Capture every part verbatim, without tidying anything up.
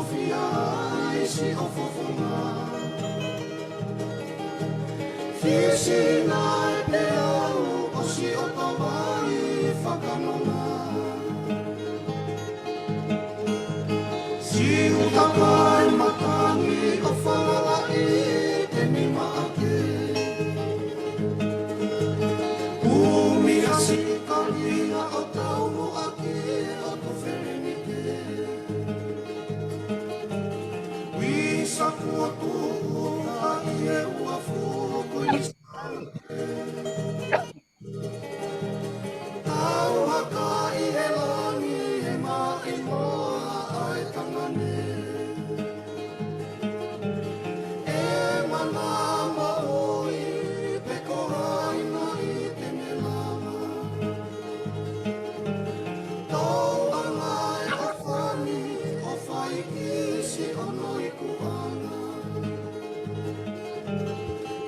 Fia isi ʻo fofonga. Fisi nai pea u ʻosi ʻo tavai fakanonga. Siu takai matangi ʻo fangalaʻi te ni maʻake. Kumi asi kalia ʻo taunuʻaki ʻo tufelenike. Wisa kuo tuʻu ʻa ʻi he uafu ko i Tau haka ʻi he langi he maʻimoa ʻa e tangane. E mana maʻoi pe ko hai nai te ne lava. Tau anga e ʻofani ʻo fai kisi ʻo noi kuʻanga.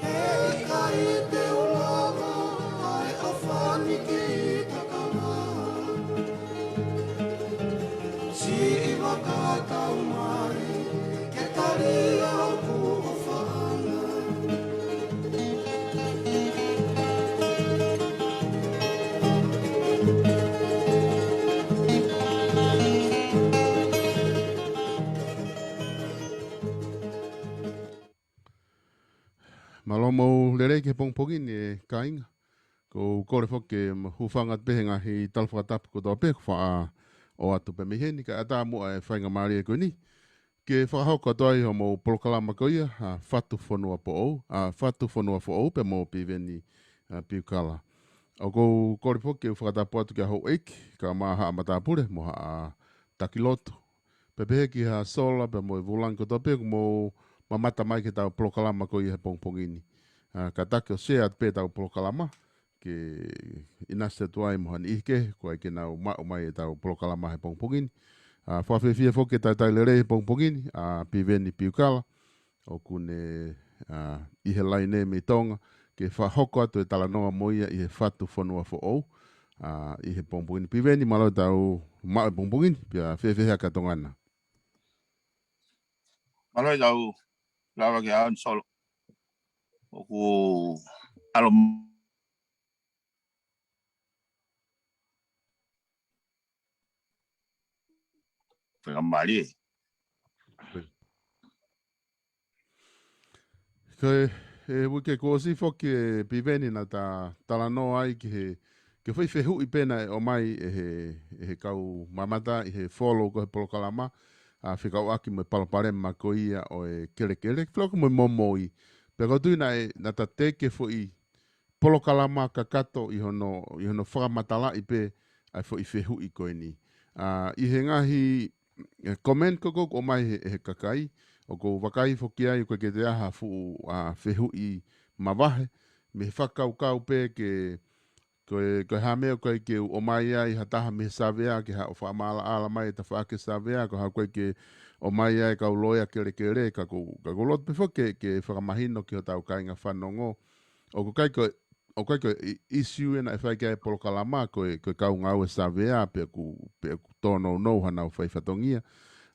He ʻikai te u lava ʻa e ʻofani ki takanga. Siʻi vaka tau mai ke tali au ku ʻofaʻanga. Mālō mo e lelei ki he pongipongi ni e kāinga. ʻOku ou kole foki ke ma hūfanga atu pē he ngaahi tala fakatapu kotoa pē ʻoku faʻa ʻoatu pē mei heni, kae ʻatā muʻa e faingamālie ko eni ke fakahoko atu ai hoʻomou polokalama ko ia, ʻa Fatu Fonua Foʻou, ʻa Fatu Fonua Foʻou pea mo Piveni, ʻa Piukala. ʻOku ou kole foki ke u fakatapu atu ki he houʻeiki, kae ʻumaʻā haʻa matāpule, mo haʻa taki lotu. Pea pehē ki haʻa sola pea mo e vūlangi kotoa pē ʻoku mou mamata mai ki heʻetau polokalama ko ia he pongipongi ni. ʻA, kātaki ʻo share atu pē ʻetau polokalama, ke ʻinasi atu ai mo ha niʻihi kehe, ko e ʻai ke nau maʻu mai ʻetau polokalama he pongipongi ni. ʻA, fakafiefia foki ke talitali lelei he pongipongi ni, ʻa Piveni Piukala, ʻoku ne, ʻa, ʻi he laine mei Tonga, ke fakahoko atu e talanoa mo ia ʻi he Fatu Fonua Foʻou, ʻa, ʻi he pongipongi ni. Piveni, mālō ʻetau maʻu e pongipongi ni, pea fēfē hake ʻa Tonga na? Mālō ʻetau lava ke ʻalu solo. ʻOku ʻalu faingamālie. Ko e, e uike kuo ʻosi foki e Piveni naʻa ta talanoa ai ki he, ki he foʻi fehuʻi pē naʻe ʻomai ʻe he, ʻe he kau mamata ʻi he follow ko ē he polokalama, ʻa, fekauʻaki mo e palopalema ko ia ʻo e kelekele, fekauʻaki mo e momoi. Pea ʻoku ou tui naʻe, naʻa ta teʻeki ke foʻi polokalama kakato ʻi hono, ʻi hono fakamatalaʻi pē ʻa e foʻi fehuʻi ko eni. ʻA, ʻi he ngaahi, e, comment ko ē ʻoku ʻomai he, he kakai, ʻoku ou vakai foki ai ʻoku ʻikai ke toe ʻi ai ha fuʻu, ʻa, fehuʻi mavahe, mei he fakakaukau pē ke, ko e, ko e hā e meʻa ʻoku ʻikai ke u ʻomai ai ha taha mei he savea ke haʻu ʻo fakamaʻalaʻala mai e tafaʻaki savea, ko e hā ʻoku ʻikai ke ʻomai ai e kau loea kelekele, ka ʻoku, ka ʻoku ou loto pē foki ke, ke fakamahino ki hotau kāinga fanongo. ʻOku ʻikai ko e, ʻoku ʻikai ko e i-, issue ia naʻe fai ki ai e polokalama, ko e, ko e kau ngāue savea, pea ʻoku, pea ʻoku tōnounou hanau fai fatongia.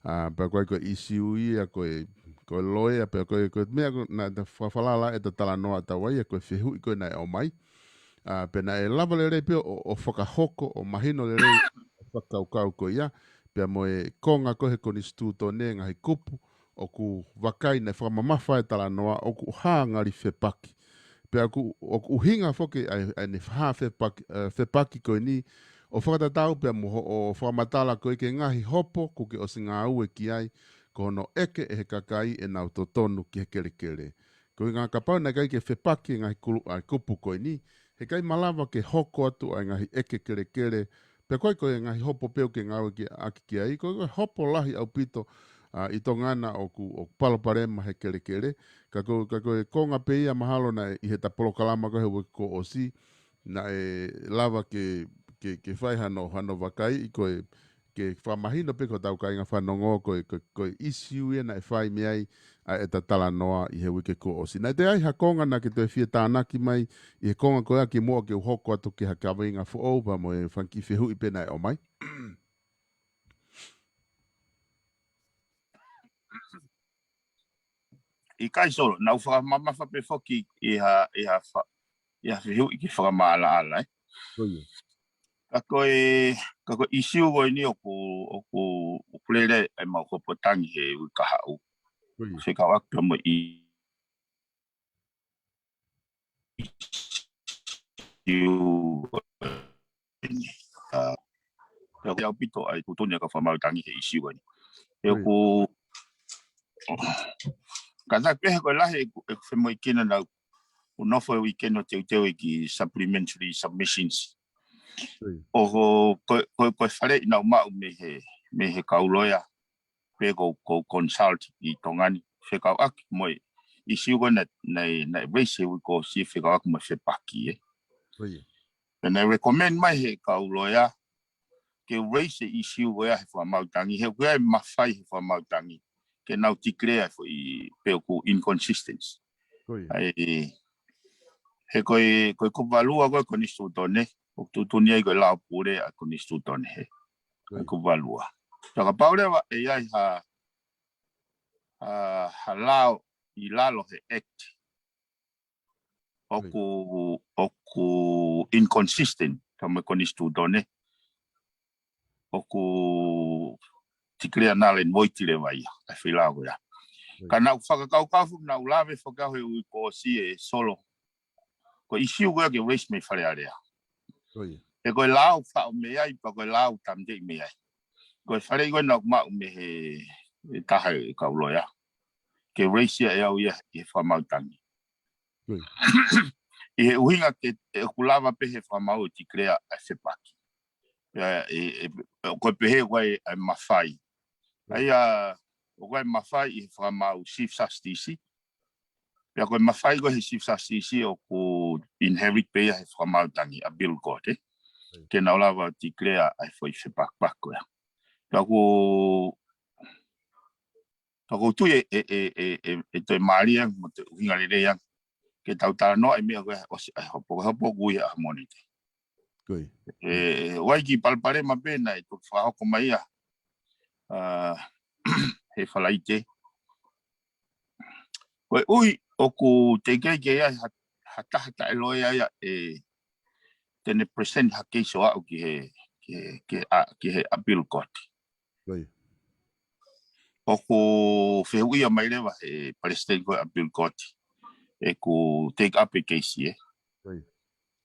ʻA, pea ʻoku ʻikai ko e issue ia, ko e, ko e loea, pea ko e, ko e meʻa ko ē naʻa ta fakafalala ʻeta talanoa atu ai, ko e fehuʻi ko ē naʻe ʻomai. ʻA, pea naʻe lava lelei pē ʻo, ʻo fakahoko, ʻo mahino lelei e fakakaukau ko ia, pea mo e konga ko ē he konisitūtone, ngaahi kupu ʻoku vakai naʻe fakamamafa e talanoa, ʻoku hā ngali fepaki. Pea ʻoku, ʻoku ʻuhinga foki ʻa e, ʻa ʻene hā fepaki, ʻa, fepaki ko eni, ʻo fakatatau pea mo hoʻo fakamatala ko ē ki he ngaahi hopo kuo ke ʻosi ngāue ki ai, ko hono ʻeke ʻe he kakai ʻenau totonu ki he kelekele. Ko e ʻuhinga kapau naʻe ʻikai ke fepaki e ngaahi kulu-, ʻa, kupu ko eni, heʻikai malava ke hoko atu ʻa e ngaahi ʻeke kelekele, pea ko e, ko e ngaahi hopo pē ʻoku ke ngāue ki, ʻaki ki ai, ko e, ko e hopo lahi ʻaupito, ʻa, ʻi Tonga na ʻoku, ʻoku palopalema he kelekele, ka ko, ka ko e konga pē ia mahalo naʻe ʻi heʻeta polokalama ko ē he uike kuo ʻosi, naʻe lava ke, ke, ke fai hano, hano vakai ʻi ko e, ke fakamahino pē ki hotau kāinga fanongo ko e, ko e, ko e issue ia naʻe fai mei ai ʻa ʻeta talanoa ʻi he uike kuo ʻosi. Naʻe toe ʻi ai ha konga naʻa ke toe fie tānaki mai ʻi he konga ko ia kimuʻa ke u hoko atu ki ha kaveinga foʻou pea mo e fanga kiʻi fehuʻi pē naʻe ʻomai. ʻIkai Solo, naʻá ku fakamamafa pē foki ʻi ha, ʻi ha fa-, ʻi ha fehuʻi ki he fakamaʻalaʻala, ē. Ka ko e, ka ko e ʻīsiu ko eni ʻoku, ʻoku, ʻoku lele ai ʻemau hopo tangi he uike kahaʻu. Fekauʻaki mo e ʻīsiu ko eni. ʻA, ʻoku ʻaupito ʻa e tuʻutuʻuni ʻa e kau fakamaau tangi he ʻīsiu ko eni. ʻOku, ka ta pehē ko e lahi ʻeku, ʻeku femoʻuekina naʻá ku nofo he uike ni ʻo teuteu e kiʻi supplementary submissions. ʻOku, ko, ko, ko e faleʻi naʻá ku maʻu mei he, mei he kau loea pe ko, ko e consult ʻi Tonga ni. Fekauʻaki mo e ʻīsiu ko ē naʻe, naʻe, naʻe raise he uike kuo ʻosi fekauʻaki mo e fepaki, ē. Pea naʻe recommend mai he kau loea ke raise e ʻīsiu ko ia he fakamaau tangi, he ʻoku ʻi ai e mafai he fakamaau tangi ke nau declare e foʻi pe ʻoku inconsistent. ʻAi, he ko e, ko e kupu valu ko ē konisitūtone, ʻoku tuʻutuʻuni ai ko e lao pule ʻa e konisitūtone he. Ko e kupu valu. Ka kapau leva ʻe ʻi ai ha, ha, ha lao ʻi lalo he act ʻoku, ʻoku inconsistent pea mo e konisitūtone, ʻoku declare null and void leva ia, ʻa e foʻi lao ko ia. Ka naʻá ku fakakaukau foki naʻá ku lave foki au he uike kuo ʻosi ē Solo. Ko e ʻīsiu ko ia ke raise mei Fale Alea. He ko e lao faʻo mei ai, pea ko e lao tāmateʻi mei ai. Ko e faleʻi ko ē naʻá ku maʻu mei he, he taha e kau loea ke raise ia ʻe au ia ʻi he fakamaau tangi. ʻI he ʻuhinga ke, ʻoku lava pē he fakamaau ʻo declare ʻa e fepaki. ʻE, ʻe, ʻe, ko e pehē ko e, ʻa e mafai. ʻA ia, ʻoku ʻi ai e mafai ʻi he fakamaau Chief Justice. Pea ko e mafai ko ē he Chief Justice ʻoku inherit pē ia he fakamaau tangi, appeal court, ē. Ke nau lava declare ʻa e foʻi fepakipaki ko ia. Pea ʻoku, pea ʻoku ou tui ʻe, ʻe, ʻe, ʻe, ʻe, ʻe toe mālie ange mo toe ʻuhinga lelei ange ke tau talanoa e meʻa ko ē ʻosi ʻa e hopo, hopo ko ia ʻa Mōnite. ʻE, ʻoku ʻi ai e kiʻi palopalema pē naʻe toki fakahoko mai ia, ʻa, he Falaite. Koeʻuhi ʻoku teʻeki ai ke ʻi ai ha, ha taha taʻeloea ia ʻe te ne present ha keisi ʻo aʻu ki he, ki he, ki he, ʻa, ki he appeal court. ʻOku fehuʻia mai leva he palesiteni ko ē appeal court ʻeku take up e keisi, ē.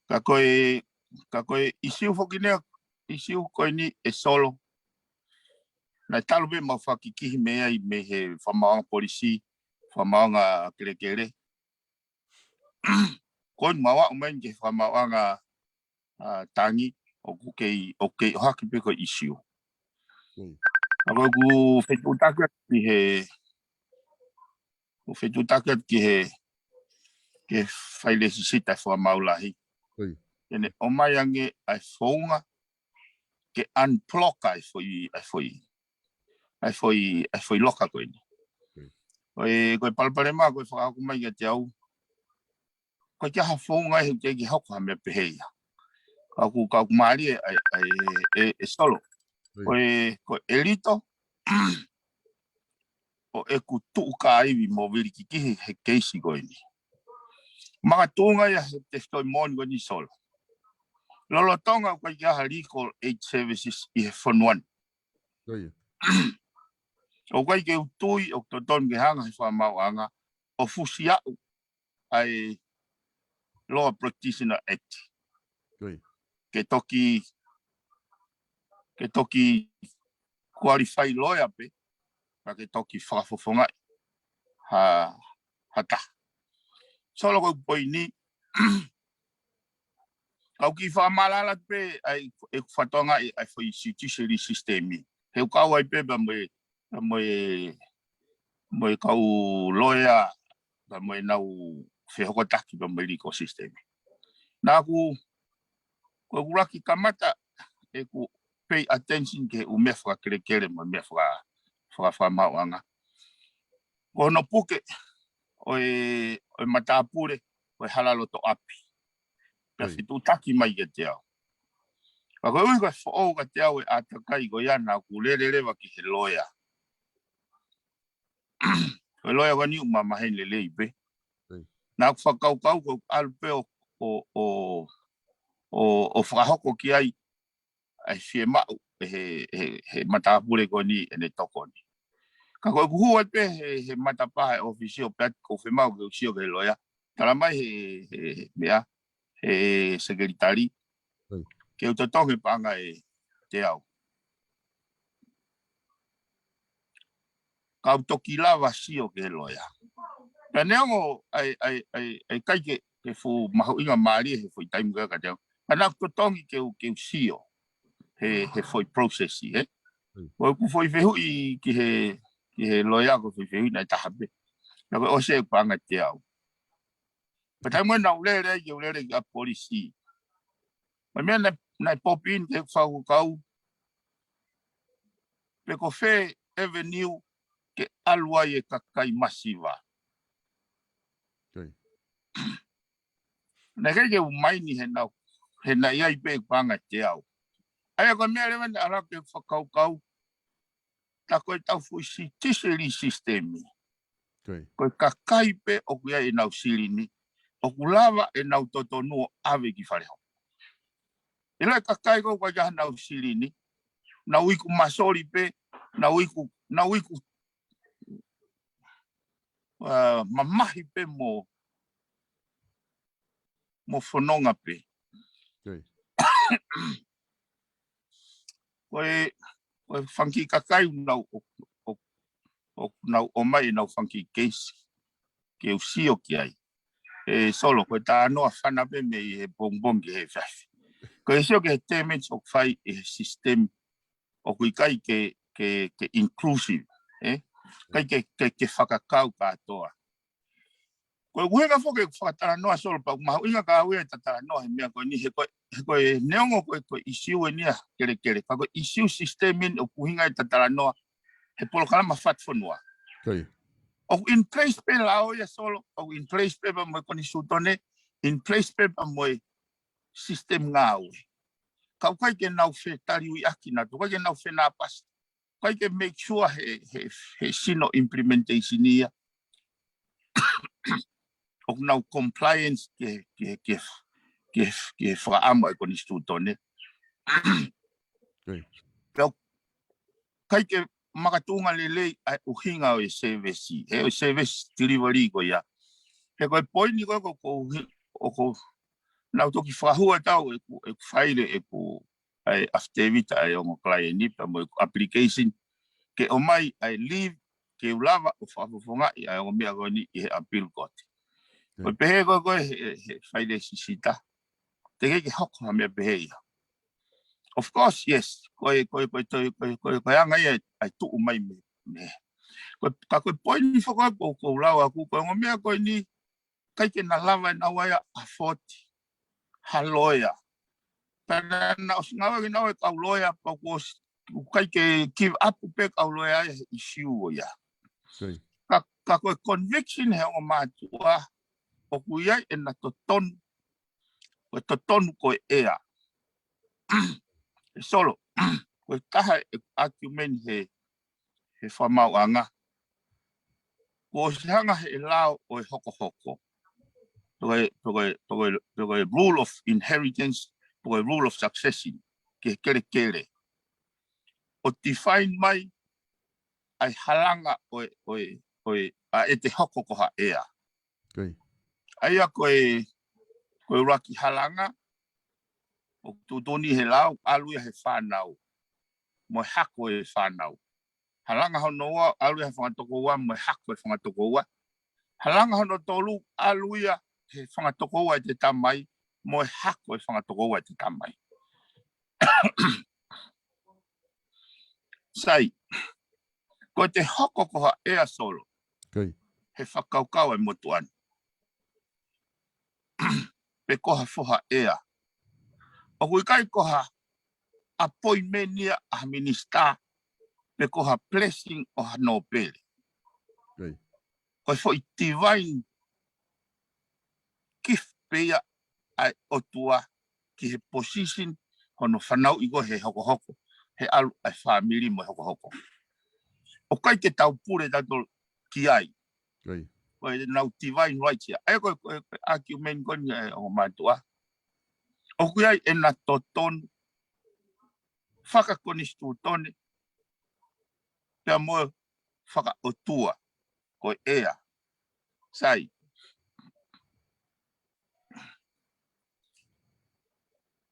Ka ko e, ka ko e ʻīsiu foki eni, ʻīsiu ko eni ē Solo. Naʻe talu pē ʻemau fakakikihi mei ai mei he fakamaauʻanga polisi, fakamaauʻanga kelekele. Ko eni mau aʻu mai ki he fakamaauʻanga, ʻa, tangi, ʻoku kei, ʻoku kei ʻohake pē ko e ʻīsiu. Ka ko ʻeku fetuʻutaki atu ki he, ʻeku fetuʻutaki atu ki he, ki he failesisita e fakamaau lahi. Ke ne ʻomai ange ʻa e founga ke unblock ʻa e foʻi, ʻa e foʻi, ʻa e foʻi, ʻa e foʻi loka ko eni. Ko e, ko e palopalema ko ē fakahoko mai kiate au. Ko e ʻikai ha founga ʻe he ʻikai ke hoko ha meʻa pehē ia. Ka ʻoku, ka ʻoku mālie ʻa e, ʻa e, ʻe, ʻe Solo. Ko e, ko e ʻelito ʻo ʻeku tuʻu kāivi mo vilikikihi he keisi ko eni. Makatuʻunga ia he testimony ko eni Solo. Lolotonga ʻoku ʻikai ke ʻi ai ha legal aid services ʻi he fonua ni. ʻOku ʻikai ke u tui ʻoku totonu ke hanga he fakamaauʻanga ʻo fusi aʻu ʻa e Law Practitioner Act. Ke toki, ke toki qualify loea pē, ka ke toki fakafofongaʻi ha, ha taha. Solo ko e poini, kau kiʻi fakamaʻalaʻala pē ʻa e, ʻeku fatongia ʻi he foʻi judiciary system ē. He ʻoku kau ai pē pea mo e, pea mo e, mo e kau loea, pea mo ʻenau fehokotaki pea mo e legal system. Naʻá ku, ko ʻeku laki kamata ʻeku pay attention ki he ʻū meʻa fakakelekele mo e meʻa faka, faka, fakamaauʻanga. Ko hono puke ʻo e, ʻo e matāpule ʻo e hala loto ʻapi. Pea fetuʻutaki mai kiate au. Ka koeʻuhi ko e foʻou kiate au e ʻātakai ko ia naʻá ku lele leva ki he loea. Ko e loea ko eni ʻoku mamahi lelei pē. Naʻá ku fakakaukau ko e ʻalu pē ʻo, ʻo, ʻo, ʻo, ʻo fakahoko ki ai ʻa e fiemaʻu ʻe he, he, he matāpule ko eni ʻene tokoni. Ka ko ʻeku hū atu pē he, he matapā ʻo e ʻōfisi ʻo pehē atu ʻoku ou fiemaʻu ke u sio ki he loea. Tala mai he, he, he meʻa, he sekelitali. Ke u totongi paʻanga ʻe teau. Ka u toki lava sio ki he loea. Pea neongo ʻa e, ʻa e, ʻa e, ʻa e ʻikai ke, ke fuʻu mahuʻinga mālie he foʻi taimi ko ia kiate au. Ka naʻá ku totongi ke u, ke u sio he, he foʻi process, he? Ko ʻeku foʻi fehuʻi ki he, ki he loea ko e foʻi fehuʻi naʻe taha pē. Naʻá ku ʻosi ʻeku paʻanga ʻe teau. Pea taimi naʻá ku lele ai ke u lele ki ʻapi polisi. Mo e meʻa naʻe, naʻe popping ke fakakaukau pe ko fē avenue ke ʻalu ai e kakai masiva. Naʻe ʻikai ke u maini he naʻá, he naʻe ʻi ai pē paʻanga ʻe teau. ʻA ia ko e meʻa leva naʻe ala ke fakakaukau, tā ko e tau foʻi sitiseli sisitemi. Ko e kakai pē ʻoku ʻi ai ʻenau silini, ʻoku lava ʻenau totonu ʻo ʻave ki fale hoko. ʻIlo e kakai ko ē ʻoku ʻikai ke ʻi ai haʻanau silini, nau iku masoli pē, nau iku, nau iku, ʻa, mamahi pē mo, mo fononga pē. Ko e, ko e fanga kiʻi kakai ʻoku nau, ʻo, ʻo, ʻoku nau ʻomai ʻenau fanga kiʻi keisi ke u sio ki ai. ʻE Solo, ko e talanoa fana pē mei he pongipongi ki he efiafi. Ko e sio ki he damage ʻoku fai ʻe he system ʻoku ʻikai ke, ke, ke inclusive, ē? ʻIkai ke, ke, ke fakakau kātoa. Ko e ʻuhinga foki ʻeku fakatalanoa Solo pea ʻoku mahuʻinga ke u ʻai ʻeta talanoa he meʻa ko eni he ko e, he ko e neongo ko e, ko e ʻisiū eni ʻa e kelekele, ka ko e ʻisiū sisitemi eni ʻoku ʻuhinga ʻeta talanoa he polokalama fatufonua. ʻOku in place pē lao ia Solo, ʻoku in place pē pea mo e konisitūtone, in place pē pea mo e sisitemi ngāue. Ka ʻoku ʻikai ke nau fetaliuiʻaki nautolu, ʻoku ʻikai ke nau fenāpasi. ʻIkai ke make sure he, he, he sino implementation ia. ʻOku nau compliance ke, ke, ke, ke, ke fakaʻamu ʻa e konisitūtone. Pea ʻoku ʻikai ke makatuʻunga lelei ʻa e ʻuhinga ʻo e service, he ʻo e service delivery ko ia. He ko e poini ko ē ko, ko, ʻoku nau toki fakahua atu ʻeku, ʻeku faile ʻeku ʻa e affidavit ʻa e ongo client ni pea mo e application ke ʻomai ʻa e leave ke u lava ʻo fakafofongaʻi ʻa e ongo meʻa ko eni ʻi he appeal court. Ko e pehē ko ē, ko e he, he faile sisita. Teʻeki ke hoko ha meʻa pehē ia. Of course, yes. Ko e, ko e, ko e, ko e, ko e, ko e, ko e anga ia ʻa e tuʻu mai mei, mei. Ko e, ka ko e poini foki ko ē ʻoku ou lau ʻaku, ko e ongo meʻa ko eni, ʻikai ke na lava ʻe naua ia ʻo afford ha loea. Pea naʻa na ʻosi ngāueʻaki naua e kau loea pea kuo ʻosi, ʻoku ʻikai ke give up pē kau loea ia he ʻisiū ia. Ka, ka ko e conviction he ongo mātuʻa, ʻoku ʻi ai ʻena totonu, ko e totonu ko e ʻea. ʻE Solo, ko e taha e argument he, he fakamaauʻanga. Kuo ʻosi hanga he lao ʻo e hokohoko. Pe ko e, pe ko e, pe ko e, pe ko e rule of inheritance, pe ko e rule of succession, ki he kelekele. ʻO define mai ʻa e halanga ʻo e, ʻo e, ʻo e, ʻa ʻete hoko ko ha ʻea. ʻA ia ko e, ko e ʻuluaki halanga, ʻoku tuʻutuʻuni he lao, ʻalu ia he fānau. Mo e hako e fānau. Halanga hono ua, ʻalu ia he fanga tokoua, mo e hako e fanga tokoua. Halanga hono tolu, ʻalu ia he fanga tokoua ʻete tamai, mo e hako e fanga tokoua ʻete tamai. Sai, ko ʻete hoko ko ha ʻea Solo, he fakakaukau ʻa e motuʻa ni. Pe ko ha foha ʻea. ʻOku ʻikai ko ha appointment ia ʻa ha minisitā, pe ko ha blessing ʻo ha nōpele. Ko e foʻi divine gift pē ia ʻa e ʻOtua ki he position hono fanauʻi ko ē he hokohoko, he ʻalu ʻa e fāmili mo e hokohoko. ʻOku ʻikai ke tau pule tautolu ki ai. Ko e nau divine rights ia. ʻA ia ko e, ko e, ko e argument ko eni ʻa e ongo mātuʻa. ʻOku ʻi ai ʻena totonu fakakonisitūtone pea mo e fakaʻotua ko e ʻea. Sai.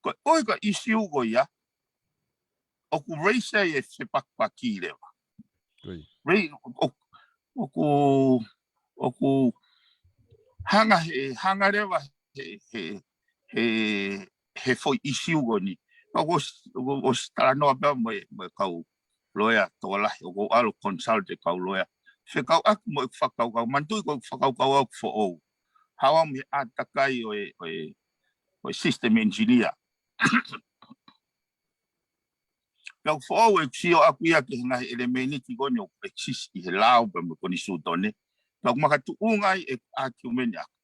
Ko e ʻoku ʻi ai ko e ʻisiū ko ia, ʻoku raise ai e fepakipaki leva. Rei, ʻoku, ʻoku, ʻoku hanga he, hanga leva he, he, he, he foʻi ʻisiū ko eni. Ka ʻoku ʻosi, ʻoku ʻosi talanoa pea mo e, mo e kau loea tokolahi, ʻoku ou ʻalu consult e kau loea. Fekauʻaki mo e fakakaukau, manatuʻi ko e fakakaukau ʻaʻaku foʻou. Haʻu mo e ʻātakai ʻo e, ʻo e, ʻo e system engineer. Pea ʻoku foʻou e sio ʻaʻaku ia ki he ngaahi ʻelemēniti ko eni ʻoku exist ʻi he lao pea mo e konisitūtone. Pea ʻoku makatuʻunga ai e argument ʻaʻaku.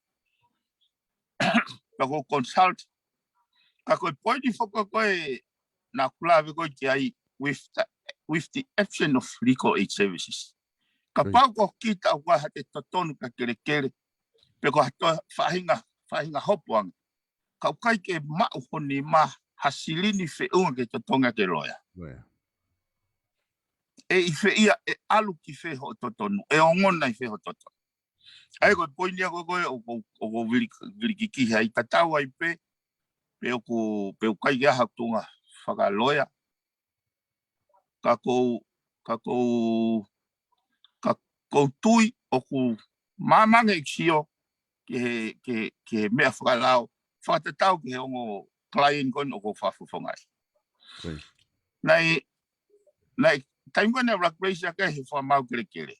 Pea ʻoku ou consult. Ka ko e poini foki ko ē naʻa ku lave ko ē ki ai with the, with the absence of legal aid services. Kapau ko kita ʻoku ʻi ai ha totonu ka kelekele, pe ko ha toe faʻahinga, faʻahinga hopo ange. Ka ʻoku ʻikai ke maʻu ho nima ha silini feʻunga ke totongi ʻaki e loea. ʻE ʻi fē ia, ʻe ʻalu ki fē hoʻo totonu, ʻe ongona ʻi fē hoʻo totonu. ʻA ia ko e poini ia ko ē, ko ē, ʻoku, ʻoku ou vili, vilikikihi ai, tatau ai pē, pe ʻoku, pe ʻoku ʻikai ke ʻi ai ha tuʻunga fakaloea. Ka ʻoku ou, ka ʻoku ou, ka ʻoku ou tui ʻoku māmani e sio ki he, ki he, ki he meʻa fakalao, fakatatau ki he ongo client ko eni ʻoku ou fakafofongaʻi. Naʻe, naʻe, taimi ko ē naʻe ʻuluaki raise ʻaki he fakamaau kelekele.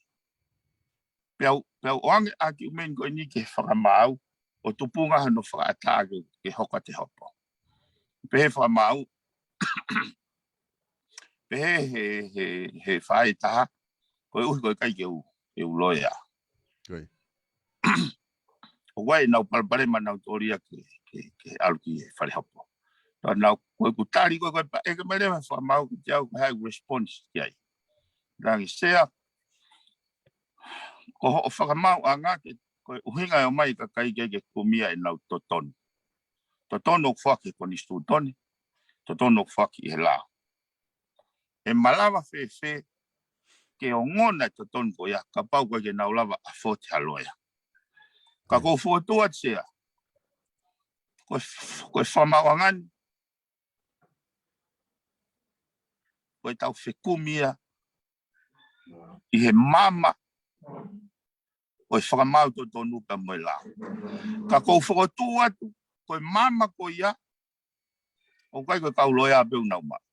Pea u, pea u ʻoange argument ko eni ki he fakamaau, ʻo tupunga hano fakaʻatā ke, ke hoko atu e hopo. Pehē fakamaau, pehē he, he, he faʻē taha, koeʻuhi ko e ʻikai ke u, ke u loea. ʻOku ʻi ai ʻenau palopalema nautolu ia ke, ke, ke ʻalu ki he fale hopo. Pea naʻa ku, ko ʻeku tali ko ē, ko e pā, ʻeke mai leva fakamaau kiate au ko e hā e response ki ai. Langi Sea, ko hoʻo fakamaauʻanga ke, ko e ʻuhinga e ō mai e kakai ke, ke kumi ai ʻenau totonu. Totonu ʻoku foaki he konisitūtone, totonu ʻoku foaki he lao. ʻE malava fēfē ke ongona e totonu ko ia, kapau ʻoku ʻikai ke nau lava ʻo afford ha loea. Ka ʻoku ou fokotuʻu atu Sea, ko e f-, ko e fakamaauʻanga ni, ko ʻetau fekumi ia ʻi he maama ʻo e fakamaau totonu pea mo e lao. Ka ʻoku ou fokotuʻu atu, ko e maama ko ia, ʻoku ʻikai ko e kau loea pē ʻoku nau maʻu.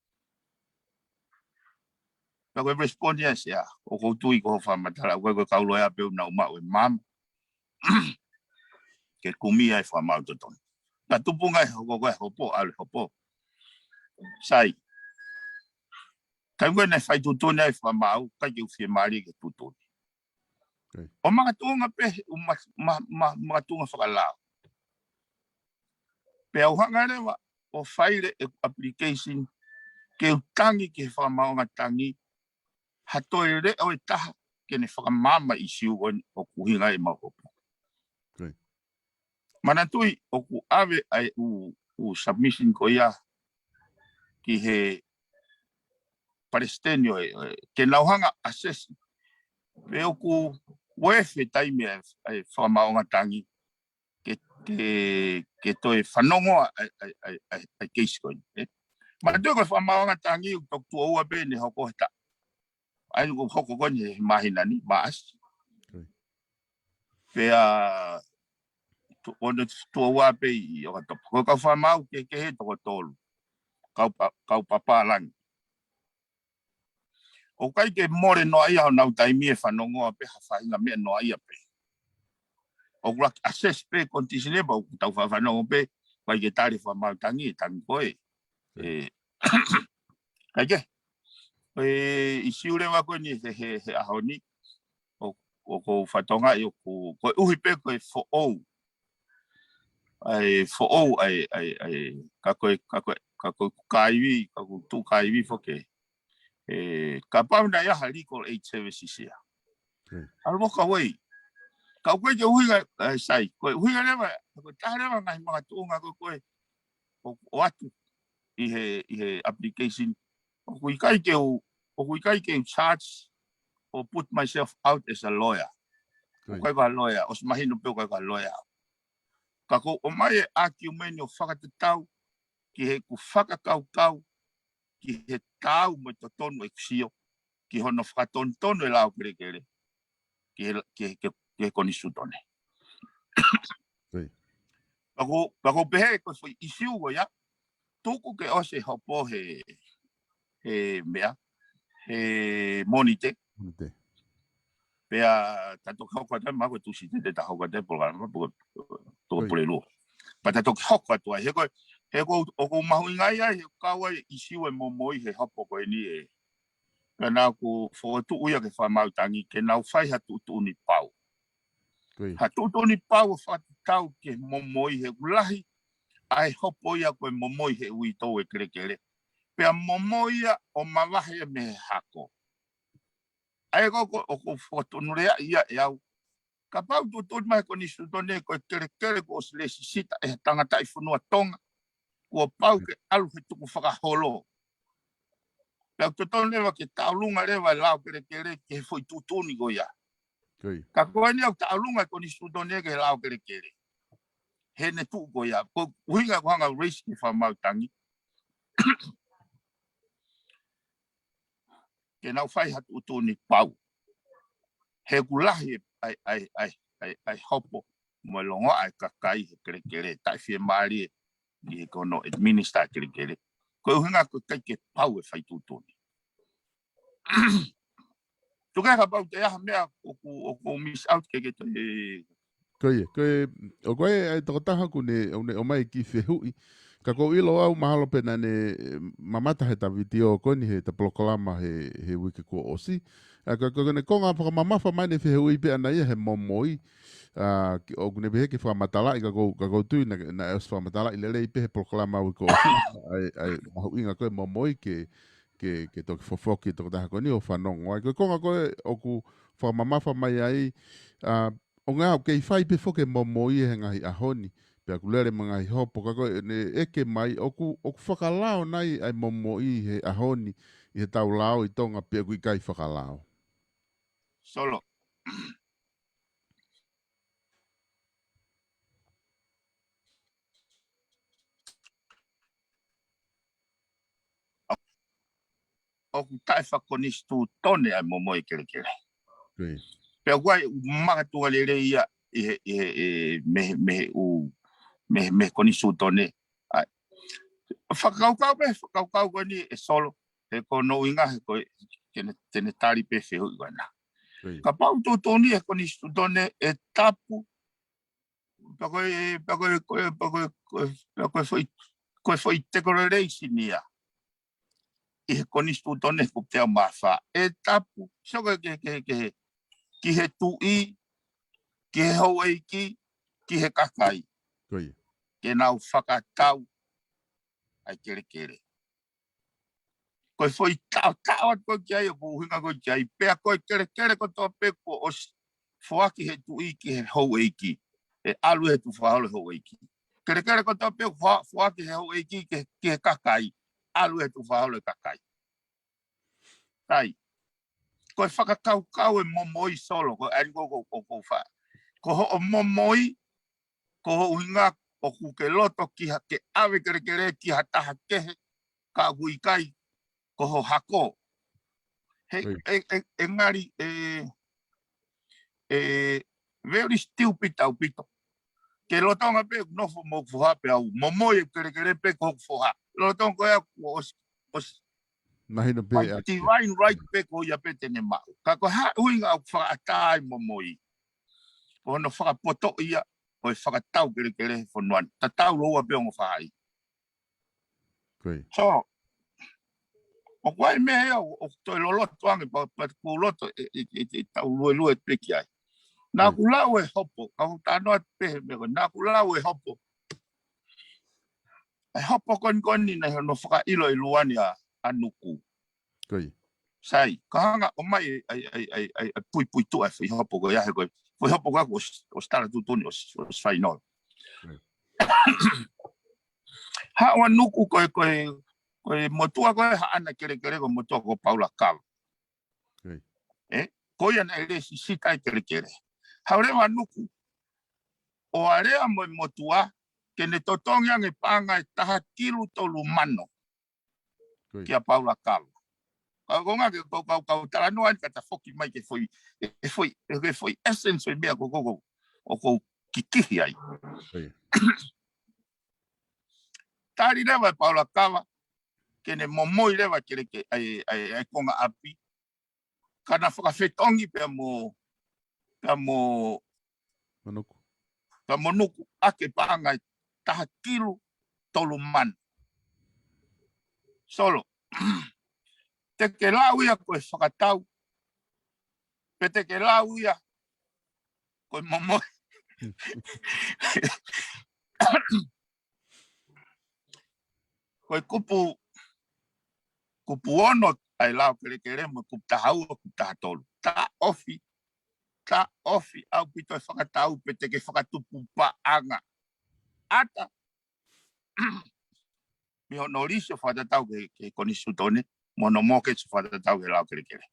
Pea ko e respond ia Sea, ʻoku ou tui ko hoʻo fakamatala, ʻoku ʻikai ko e kau loea pē ʻoku nau maʻu e maama ke kumi ai e fakamaau totonu. Ka tupunga e hopo ko ē, hopo, ʻalu e hopo. Sai. Taimi ko ē naʻe fai tuʻutuʻuni ai e fakamaau, ʻikai ke u fiemālie ke tuʻutuʻuni. ʻO makatuʻunga pē, ʻo ma-, ma-, ma-, makatuʻunga fakalao. Pea u hanga leva ʻo file e application ke u tangi ki he fakamaauʻanga tangi, ha toe leʻo ʻe taha ke ne fakamaama e ʻisiū ko eni ʻoku ʻuhinga ai ʻemau hopo. Manatuʻi ʻoku ʻave ʻa e ʻū, ʻū submission ko ia ki he palesiteni ʻo e, ʻo e, ke nau hanga assess pe ʻoku worth e taimi ʻa e, ʻa e fakamaauʻanga tangi ke, ke, ke toe fanongo ʻa e, ʻa e, ʻa e, ʻa e, ʻa e keisi ko eni, ē? Manatuʻi ko e fakamaauʻanga tangi ʻoku toki tuʻo ua pē ne hoko he taʻu. ʻA ia ʻoku hoko ko eni he māhina ni, Maʻasi. Pea tu-, ʻo ne tuʻo ua pē ʻi ʻOkatopa. Ko e kau fakamaau kehekehe toko tolu. Kau pa-, kau papālangi. ʻOku ʻikai ke mole noaʻia honau taimi ʻe fanongo ai pē ha faʻahinga meʻa noaʻia pē. ʻOku ʻuluaki assess pē condition ē, pea ʻoku tau faʻa fanongo pē, ʻikai ke tali fakamaau tangi, tangi ko ē. ʻE, ʻikai ke. ʻE, ʻisiū leva ko eni he, he, he ʻaho ni, ʻo, ʻoku ou fakatokangaʻi ʻoku, koeʻuhi pē ko e foʻou. ʻA e foʻou, ʻa e, ʻa e, ʻa e, ka ko e, ka ko e, ka ko e kaivi, ka ko e tuʻu kaivi foki. ʻE, kapau naʻe ʻi ai ha legal aid services ia. ʻAlu mo ka wei. Ka ʻoku ʻikai ke ʻuhinga, ʻe, Sai, ko e ʻuhinga leva, ko e taha leva ngaahi makatuʻunga ko ē ʻoku ʻoatu ʻi he, ʻi he application. ʻOku ʻikai ke u, ʻoku ʻikai ke u charge or put myself out as a lawyer. ʻOku ʻikai ko ha lawyer, ʻosi mahino pē ʻoku ʻikai ko ha lawyer. Ka ʻoku ou ʻomai e ʻākiumeni ʻo fakatatau ki heʻeku fakakaukau, ki he taau mo e totonu ʻeku sio, ki hono fakatonutonu e lao kelekele, ki he, ki he, ki he, ki he konisitūtone. Pea ʻoku ou, pea ʻoku ou pehē ko e foʻi ʻisiū ko ia, tuku ke ʻosi e hopo he, he meʻa, he Mōnite. Pea ta toki hoko atu ai, mahalo ko e Tūsite te ta hoko atu ai polokalama, pea ko e, pea ko e Pulelulu. Pea ta toki hoko atu ai, he ko e, he ko e, ʻoku ou mahuʻingaʻia ai, he kau ai ʻisiū e momoi he hopo ko eni ē. Pea naʻa ku fokotuʻu ia ke fakamaau tangi, ke nau fai ha tuʻutuʻuni pau. Ha tuʻutuʻuni pau ʻo fakatatau ki he momoi he ʻoku lahi ʻa e hopo ia ko e momoi he uitou e kelekele. Pea momoi ia ʻo mavahe ia mei he hako. ʻA ia ko, ko, ʻoku ou fokotuʻu lea ia ʻe au. Kapau tuʻutuʻuni mai he konisitūtone ko e kelekele kuo ʻosi lēsisita ʻe he tangataʻi fonua Tonga, kuo pau ke ʻalu he tukufakaholo. Pea ʻoku totonu leva ke taʻolunga leva e lao kelekele ki he foʻi tuʻutuʻuni ko ia. Ka ko eni ʻoku taʻolunga e konisitūtone ki he lao kelekele. He ne tuʻu ko ia. Ko e ʻuhinga ko e hanga raise ke fakamaau tangi. Ke nau fai ha tuʻutuʻuni pau. He ʻoku lahi ʻa e, ʻa e, ʻa e, ʻa e, ʻa e hopo mo e longoaʻa e kakai he kelekele, taʻefiemālie ʻi he ko hono administer e kelekele. Ko e ʻuhinga ko e ʻikai ke pau e fai tuʻutuʻuni. Tuku ke kapau te ʻi ai ha meʻa ʻoku, ʻoku ou miss out ke ke toe. Ko ia, ko e, ʻoku ʻi ai e tokotaha ʻoku ne, ʻoku ne ʻomai e kiʻi fehuʻi. Ka ʻoku ou ʻilo au mahalo pē naʻa ne, e, mamata he ta vitiō ko eni he ta polokalama he, he uike kuo ʻosi. ʻA, ka, ka, ka ne konga fakamamafa mai ʻene fehuʻi pē ʻana ia he momoi. ʻA, ki, ʻoku ne pehē ke fakamatalaʻi ka ʻoku ou, ka ʻoku ou tui naʻa, naʻe ʻosi fakamatalaʻi lelei pē he polokalama uike kuo ʻosi. ʻA e, ʻa e mahuʻinga ko e momoi ke, ke, ke toki fofoki e tokotaha ko eni ʻo fanongo ai. Ko e konga ko ē ʻoku fakamamafa mai ai, ʻa, ʻo ngā ʻoku kei fai pē foki e momoi he ngaahi ʻaho ni, pea ʻoku lele mo e ngaahi hopo, ka ko ʻene ʻeke mai, ʻoku, ʻoku fakalao nai ʻa e momoi he ʻaho ni, ʻi he tau lao ʻi Tonga pe ʻoku ʻikai fakalao. Solo. ʻOku taʻefakonisitūtone ʻa e momoi e kelekele. Pea ʻoku ʻi ai e makatuʻunga lelei ia ʻi he, ʻi he, ʻe, mei he, mei he ʻū, mei he, mei he konisitūtone. ʻA e fakakaukau pē, fakakaukau ko eni ʻe Solo, he ko hono ʻuhinga, he ko e, te ne, te ne tali pē fehuʻi ko ena. Kapau tuʻutuʻuni he konisitūtone ʻe tapu, pea ko e, pea ko e, ko e, pea ko e, ko e, pea ko e foʻi, ko e foʻi declaration ia ʻi he konisitūtone ko e teau mā fā. ʻE tapu, sio ko e ke, ke, ke, ki he tuʻi, ki he houʻeiki, ki he kakai. Ke nau fakatau ʻa e kelekele. Ko e foʻi taʻotaʻo atu ko ē ki ai, ʻoku ʻuhinga ko ē ki ai, pea ko e kelekele kotoa pē kuo ʻosi foaki he tuʻi ki he houʻeiki, ʻe ʻalu he tukufakaholo e houʻeiki. Kelekele kotoa pē kuo fo-, foaki he houʻeiki ki he, ki he kakai, ʻalu he tukufakaholo e kakai. Sai. Ko e fakakaukau e momoi Solo, ko e ʻai ko, ko, ko, ko fa. Ko hoʻo momoi, ko hoʻo ʻuhinga ʻoku ke loto ki ha, ke ʻave kelekele ki ha taha kehe, ka ʻoku ʻikai ko ho hako. He, e, e, e ngali, e, e, very stupid ʻaupito. Ke lolotonga pē ʻeku nofo mo hoku foha pea u momoi e kelekele pē ko hoku foha. Lolotonga ko ia kuo ʻosi, ʻosi. Mahino pē ʻa e divine right pē ko ia pē te ne maʻu. Ka ko e hā e ʻuhinga ʻoku fakaʻatā ai e momoi? Ko hono fakapotoʻi ia ʻo e fakatau kelekele he fonua ni. Tatau lōua pē ongo faʻahi. So, ʻoku ʻi ai e meʻa ia ʻo, ʻo toe loloto ange pea, pea ʻoku ou loto ʻe, ʻe, ʻe, ʻe tau luelue pē ki ai. Naʻa ku lau e hopo, ka ʻoku ou talanoa pē he meʻa ko ē, naʻa ku lau e hopo. E hopo ko eni ko eni naʻe ʻi hono fakaʻilo ʻe Luani ʻa, ʻa Nuku. Sai, ka hanga ʻo ʻomai e, ʻa e, ʻa e, ʻa e, ʻa e, ʻa e puipuituʻa e foʻi hopo ko ia he ko e Ko e hopo ka ko s-, o Stara Tutuni o s-, o Sfainolo. Haʻu ʻa Nuku ko e, ko e, ko e motuʻa ko e Haʻana Kelekele ko e motuʻa ko Paula Kava. ʻE, ko ia naʻe lēsisita ai Kelekele. Haʻu leva ʻa Nuku ʻo alea mo e motuʻa, ke ne totongi ange paʻanga ʻe taha kilu tolu mano kia Paula Kava. Ka ko ngā ke kau, kau, kau talanoa ni ka ta foki mai ke foʻi, e, e foʻi, e, ke foʻi essence ʻo e meʻa ko, ko, ko, ʻoku ou kikihi ai. Tali leva ʻe Paula Kava, ke ne momoi leva Kelekele, ai, ai, ai konga ʻapi. Ka na fakafetongi pea mo, pea mo, Manuku. Pea mo Nuku ʻaki e paʻanga ʻe taha kilu tolu mano. Solo. Te ke lau ia ko e fakatau. Pe te ke lau ia ko e momoi. Ko e kupu, kupu ono ʻa e Lao Kelekele mo e kupu taha ua, kupu taha tolu. Taʻofi, taʻofi ʻaupito e fakatau pe te ke fakatupu paʻanga. ʻAta, mei hono lisi ʻo fakatatau ki he, ki he konisitūtone, mo hono mōkesi ʻo fakatatau ki he Lao Kelekele.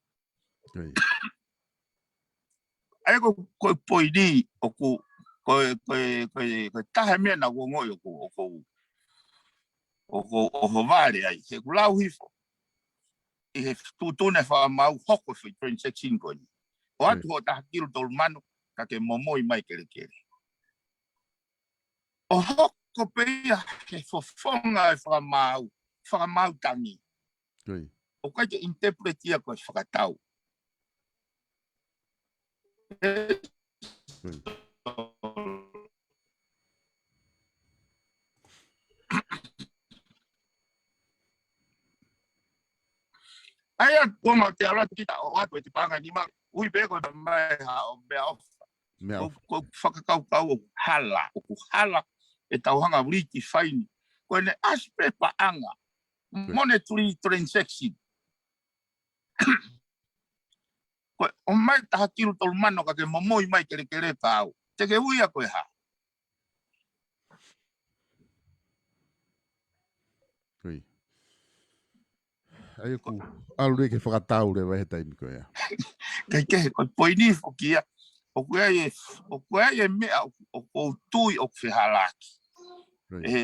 ʻA ia ko, ko e poini ʻoku, ko e, ko e, ko e, ko e taha e meʻa naʻa ku ongoʻi ʻoku, ʻoku, ʻoku, ʻoku hovale ai, he ʻoku lau hifo. ʻI he tuʻutuʻuni ʻa e fakamaau hoko e foʻi transaction ko eni. ʻOatu hoʻo taha kilu tolu mano, ka ke momoi mai Kelekele. ʻO hoko pē ia he fofonga e fakamaau, fakamaau tangi. ʻOku ʻikai ke interpret ia ko e fakatau. ʻA ia, ko ma te ala kita ʻo ʻoatu e te paʻanga ʻe nima, ui pē ko e mai ha ʻo mea ofa. Mea ofa. Ko, ko fakakaukau ʻoku hala, ʻoku hala e tau hanga uliti faini. Ko ʻene ʻasi pē paʻanga. Monetary transaction. Ko e ʻomai taha kilu tolu mano ka ke momoi mai Kelekele ka au. Te ke ui ia ko e hā. ʻA ia ʻoku ʻalu ia ke fakatau leva he taimi ko ia. Kae kehe, ko e poini foki ia. ʻOku ʻi ai e, ʻoku ʻi ai e meʻa ʻoku, ʻoku ou tui ʻoku fehālaaki. He,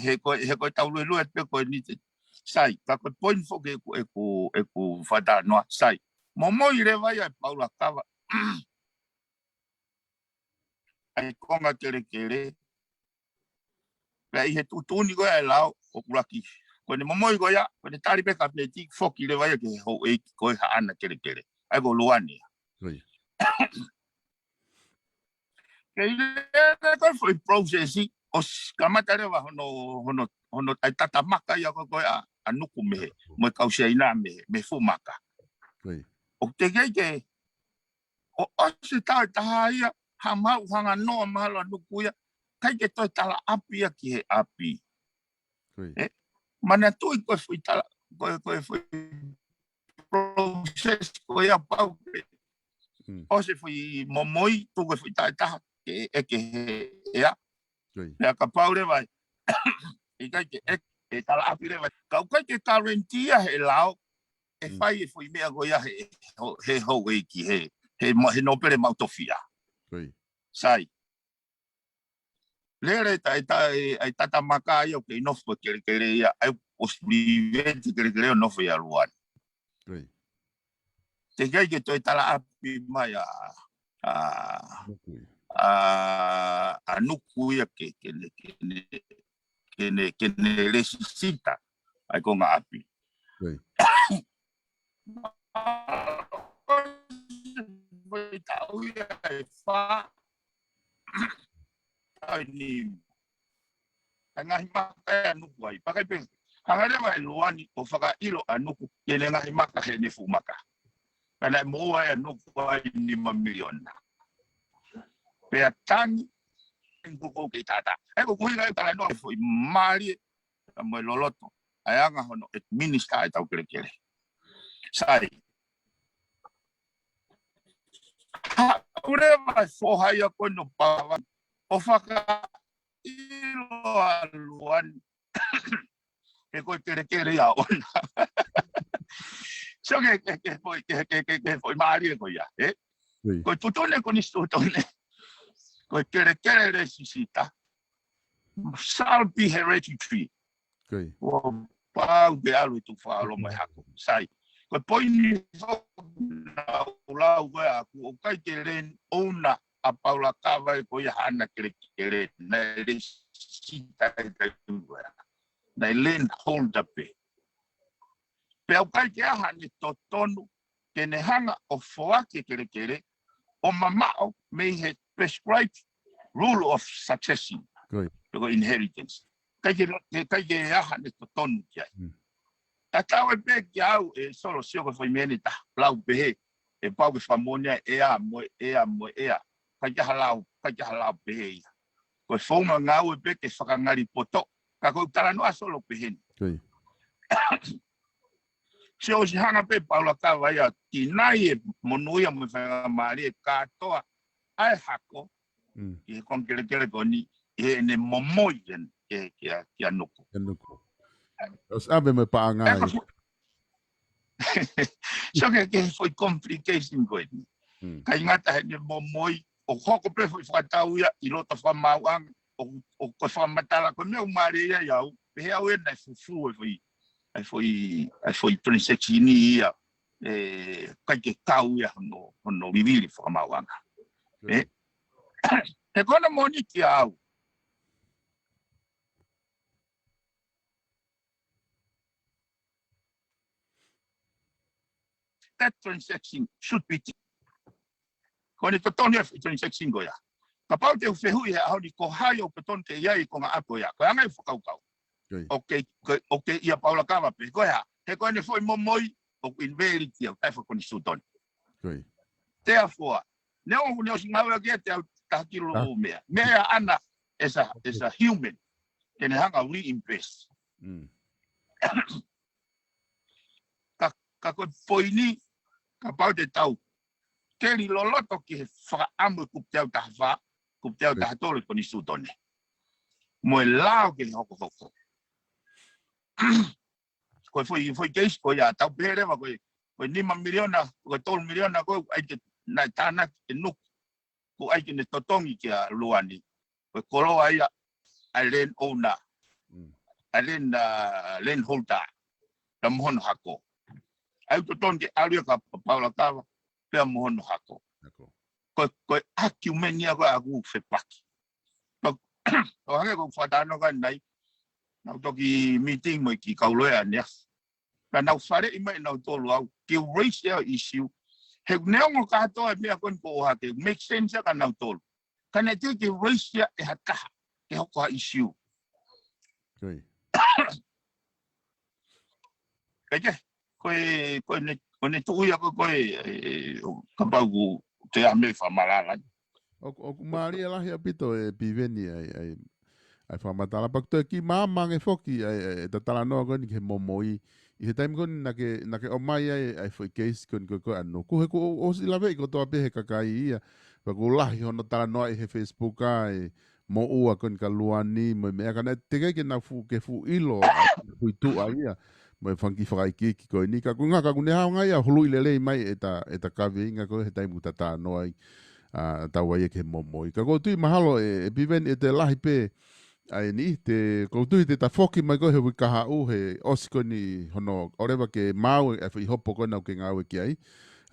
he ko, he ko e tau luelue pē ko eni te. Sai, ka ko e poini foki ʻeku, ʻeku, ʻeku fakatalanoa, sai. Momoi leva ia ʻe Paula Kava. ʻA e konga Kelekele. Pea ʻi he tuʻutuʻuni ko ia ʻa e lao, ʻoku laki. Ko ʻene momoi ko ia, ko ʻene tali pē kapeti, foki leva ia ki he houʻeiki ko e Haʻana Kelekele. ʻA ia ko Luani ia. Kei lele ko e foʻi process, ʻo s-, kamata leva hono, hono, hono, ʻa e tata maka ia ko, ko ia ʻa, ʻa Nuku mei he, mo e kau Siaina mei he, mei he fuʻu maka. ʻOku teʻeki ke, ʻo ʻosi e taʻu ʻe taha ia, ha mau hanga noa mahalo ʻa Nuku ia, ʻikai ke toe tala ʻapi ia ki he ʻapi. ʻE, manatuʻi ko e foʻi tala, ko e, ko e foʻi process ko ia pau pē. ʻOsi e foʻi momoi, tuku e foʻi taʻu ʻe taha, ke, ʻe ke he, ʻea. Pea kapau leva ʻe, ʻikai ke, ʻe, ʻe tala ʻapi leva. Ka ʻoku ʻikai ke guarantee ia he lao, ʻe fai e foʻi meʻa ko ia he, he houʻeiki he, he, mo-, he nōpele maʻu tofiʻa. Sai. Lele ta, ta, e, e tata maka ia ʻoku kei nofo Kelekele ia, ʻa ia ʻosi prevent Kelekele ʻo nofo ia Luani. Teʻeki ai ke toe tala ʻapi mai ʻa, ʻa, ʻa, ʻa Nuku ia ke, ke ne, ke ne, ke ne, ke ne lēsisita ʻa e konga ʻapi. Foʻi taʻu ia ʻe fā, taʻu ʻe nima. ʻA e ngaahi maka ʻa Nuku ai. Pea ʻikai pē, hanga leva ʻe Luani ʻo fakaʻilo ʻa Nuku ki heʻene ngaahi maka heʻene fuʻu maka. Ka naʻe moʻua ʻa Nuku ai nima miliona. Pea tangi, ʻi he kuku kei tata. ʻE ko kui ngai talanoa foʻi mālie, ka mo e loloto. ʻA e anga hono administer ʻa e tau Kelekele. Sai. Ha, Kule mai foha ia ko no pawa. ʻO fakaʻilo ʻa Luani. He ko e kelekele ia ʻona. So ke, ke, ke, foʻi, ke, ke, ke, ke, foʻi mālie ko ia, ē? Ko e tuʻutuʻuni ko eni tuʻutuʻuni. Ko e kelekele lēsisita. Shall be hereditary. Kuo pau ke ʻalu e tukufakaholo mo e hako. Sai. Ko e poini foki naʻa ku lau ko ē ʻaku ʻoku ʻikai ke land owner ʻa Paula Kava ē ko ia haʻane kelekele. Naʻe lēsisita ʻi he taimi ko ē. Naʻe land holder pē. Pea ʻoku ʻikai ke ʻi ai haʻane totonu ke ne hanga ʻo foaki e kelekele ʻo mamaʻo mei he prescribed rule of succession. Pe ko e inheritance. ʻIkai ke, ʻikai ke ʻi ai haʻane totonu ki ai. Tatau ai pē kiate au ē Solo, sio ko e foʻi meʻa ni ta lau pehē ʻe pau ke fakamoʻoni ʻa e ʻea mo e ʻea mo e ʻea. ʻIkai ke ʻi ai ha lau, ʻikai ke ʻi ai ha lau pehē ia. Ko e founga ngāue pē ke fakangali poto. Ka ko e talanoa Solo pehē ni. Sio ʻosi hanga pē Paula Kava ia ʻo tinai e monū ia mo e faingamālie kātoa ʻa e hako ki he konga kelekele ko eni, ʻi heʻene momoi ʻene, kia, kia, kia Nuku. Kia Nuku. ʻOsi ʻave mo e paʻanga ia. So ke, ke foʻi complication ko eni. ʻIkai ngata heʻene momoi, ʻo hoko pē foʻi fakatau ia ʻi loto fakamaauʻanga, ʻo, ʻo ko e fakamatala ko e meʻa ʻoku mālie ai au, pehē au ē naʻe fufū e foʻi, e foʻi, e foʻi transaction ia, ē, ʻikai ke kau ia hono, hono vivili fakamaauʻanga. Ē? He ko hono moʻoni kiate au. That transaction should be. Ko ʻene totonu e transaction ko ia. Kapau te u fehuʻi he ʻaho ni ko hai ʻoku totonu ke ʻi ai e konga ako ia. Ko e anga e fakakaukau. ʻOku, ʻoku ʻia Paula Kava pē. Ko e hā? He ko ʻene foʻi momoi ʻoku invalid ia, ʻoku taʻefakonisitūtone. Therefore, neongo ʻoku ne ʻosi ngāueʻaki ia ʻe taha kilu ʻo meʻa. Meʻa ʻana as a, as a human. Ke ne hanga ʻo reinvest. Ka, ka ko e poini, kapau te tau keli loloto ki he fakaʻamu e kupu teau taha fā, kupu teau taha tolu e konisitūtone. Mo e lao ke hokohoko. Ko e foʻi, foʻi keisi ko ia, tau pehē leva ko e, ko e nima miliona, ko e tolu miliona ko ē, ʻai ke, naʻe tānaki ʻe Nuku, ʻoku ʻai ke ne totongi kia Luani. Ko e koloa ia ʻa e land owner, ʻa e land, uh, land holder, pea mo hono hako. ʻAi totonu ke ʻalu ia kia Paula Kava, pea mo hono hako. Ko, ko e argument ia ko ē ʻoku fepaki. Ko, ko hangē ko e fakatalanoa ko ē ʻanenai, naʻa ku toki meeting mo e kiʻi kau loea ʻaneafi. Ka naʻa ku faleʻi mai ʻe nautolu au, ke raise e issue. He neongo kātoa e meʻa ko eni kuo ʻohake, make sense ia kia nautolu. Ka naʻe teʻeki raise ia ʻe ha taha, ke hoko ha issue. Kae kehe, ko e, ko ʻene, ko ʻene tuʻu ia ko ē, ē, kapau ʻoku toe ʻi ai ha meʻa ke fakamatala. ʻOku, ʻoku mālie lahi ʻaupito ē Piveni ʻa e, ʻa e, ʻa e fakamatala, pea ʻoku toe kiʻi maama ange foki ʻa e, ʻa e, ʻeta talanoa ko eni ki he momoi. ʻI he taimi ko eni naʻa ke, naʻa ke ʻomai ai ʻa e foʻi keisi ko eni ko ē ʻa Nuku, he kuo ʻosi laveʻi kotoa pē ʻe he kakai ia. Pea kuo lahi hono talanoaʻi he Facebook ʻa e moʻua ko eni kia Luani, mo e meʻa ka naʻe teʻeki ai ke nau fuʻu, ke fuʻu ʻilo ʻa e foʻi tuʻa ia. Mo e fanga kiʻi fakaikiiki ko eni. Ka ʻoku ngata ka ʻoku ne hanga ia ʻo huluʻi lelei mai ʻeta, ʻeta kaveinga ko ē he taimi ʻoku ta talanoa ai, ʻa, tau ʻai ia ki he momoi. Ka ʻoku ou tui mahalo ē, ē Piveni ʻe toe lahi pē ʻa e niʻihi te, ʻoku ou tui te ta foki mai ko ē he uike kahaʻu he ʻosi ko eni hono, ʻoleva ke maau e, e foʻi hopo ko ē naʻa ke ngāue ki ai.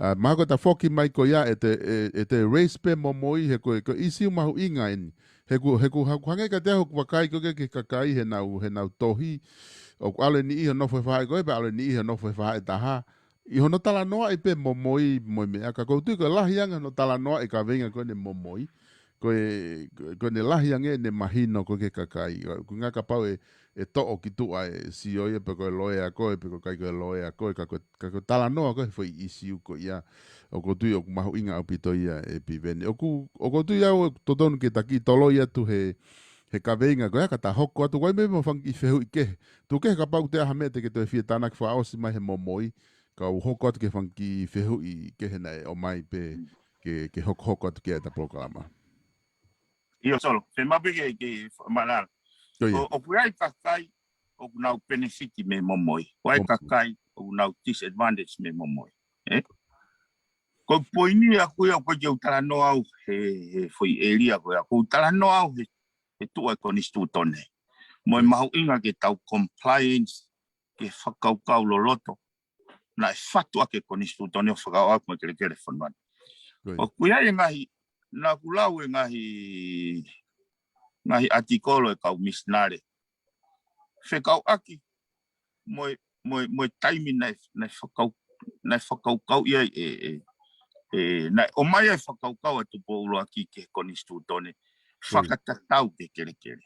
ʻA, mahalo ko ʻeta foki mai ko ia ʻe toe, ʻe, ʻe toe raise pē momoi he ko e, ko e issue mahuʻinga eni. He ʻoku, he ʻoku, ʻoku hangē kiate au ʻoku vakai ko ē ki he kakai heʻenau, heʻenau tohi. ʻOku ʻalu e niʻihi ʻo nofo he faʻahi ko ē, pea ʻalu e niʻihi ʻo nofo he faʻahi ʻe taha. ʻI hono talanoaʻi pē momoi mo e meʻa, ka ʻoku ou tui ko e lahi ange hono talanoaʻi e kaveinga ko eni momoi. Ko e, ko e, ko ʻene lahi ange ʻene mahino ko ē ki he kakai. ʻOku ngata kapau ʻe, ʻe toʻo ki tuʻa e C E O ia pe ko e loea ko ē, pe ko e ʻikai ko e loea ko ē, ka ko e, ka ko e talanoa ko ē he foʻi issue ko ia. ʻOku ou tui ʻoku mahuʻinga ʻaupito ia ē Piveni. ʻOku, ʻoku ou tui au ʻoku totonu ke ta kiʻi toloi atu he, he kaveinga ko ia ka ta hoko atu ko ē mo e fanga kiʻi fehuʻi kehe. Tuku kehe kapau ʻoku toe ʻi ai ha meʻa te ke toe fie tānaki fakaʻosi mai he momoi. Kau hoko atu ki he fanga kiʻi fehuʻi kehe naʻe ʻomai pē ke, ke hokohoko atu ki ai ʻeta polokalama. ʻIo, Solo, fiemaʻu pē ke, ke fakamālō. Ko ia. ʻOku ʻi ai e kakai ʻoku nau penefiti mei he momoi. ʻOku ʻi ai e kakai ʻoku nau disadvantage mei he momoi. Ē? Ko e poini ʻaʻaku ia ʻoku ʻikai ke u talanoa au he, he foʻi ʻēlia ko ia. ʻOku ou talanoa au he, he tuʻu ʻa e konisitūtone. Mo e mahuʻinga ke tau compliance, ke fakakaukau loloto. Naʻe fatu ʻaki e konisitūtone ʻo fakakaukau mo e kelekele fonua ni. Ko ia. ʻOku ʻi ai e ngaahi, naʻa ku lau e ngaahi, ngaahi ʻatikolo e kau misinale. Fekauʻaki mo e, mo e, mo e taimi naʻe, naʻe fakau-, naʻe fakakaukau ia e, e, e, naʻe ʻomai ai e fakakaukau ʻa Tupou ʻUluaki ki he konisitūtone. Ko ia. Fakatatau ki he kelekele.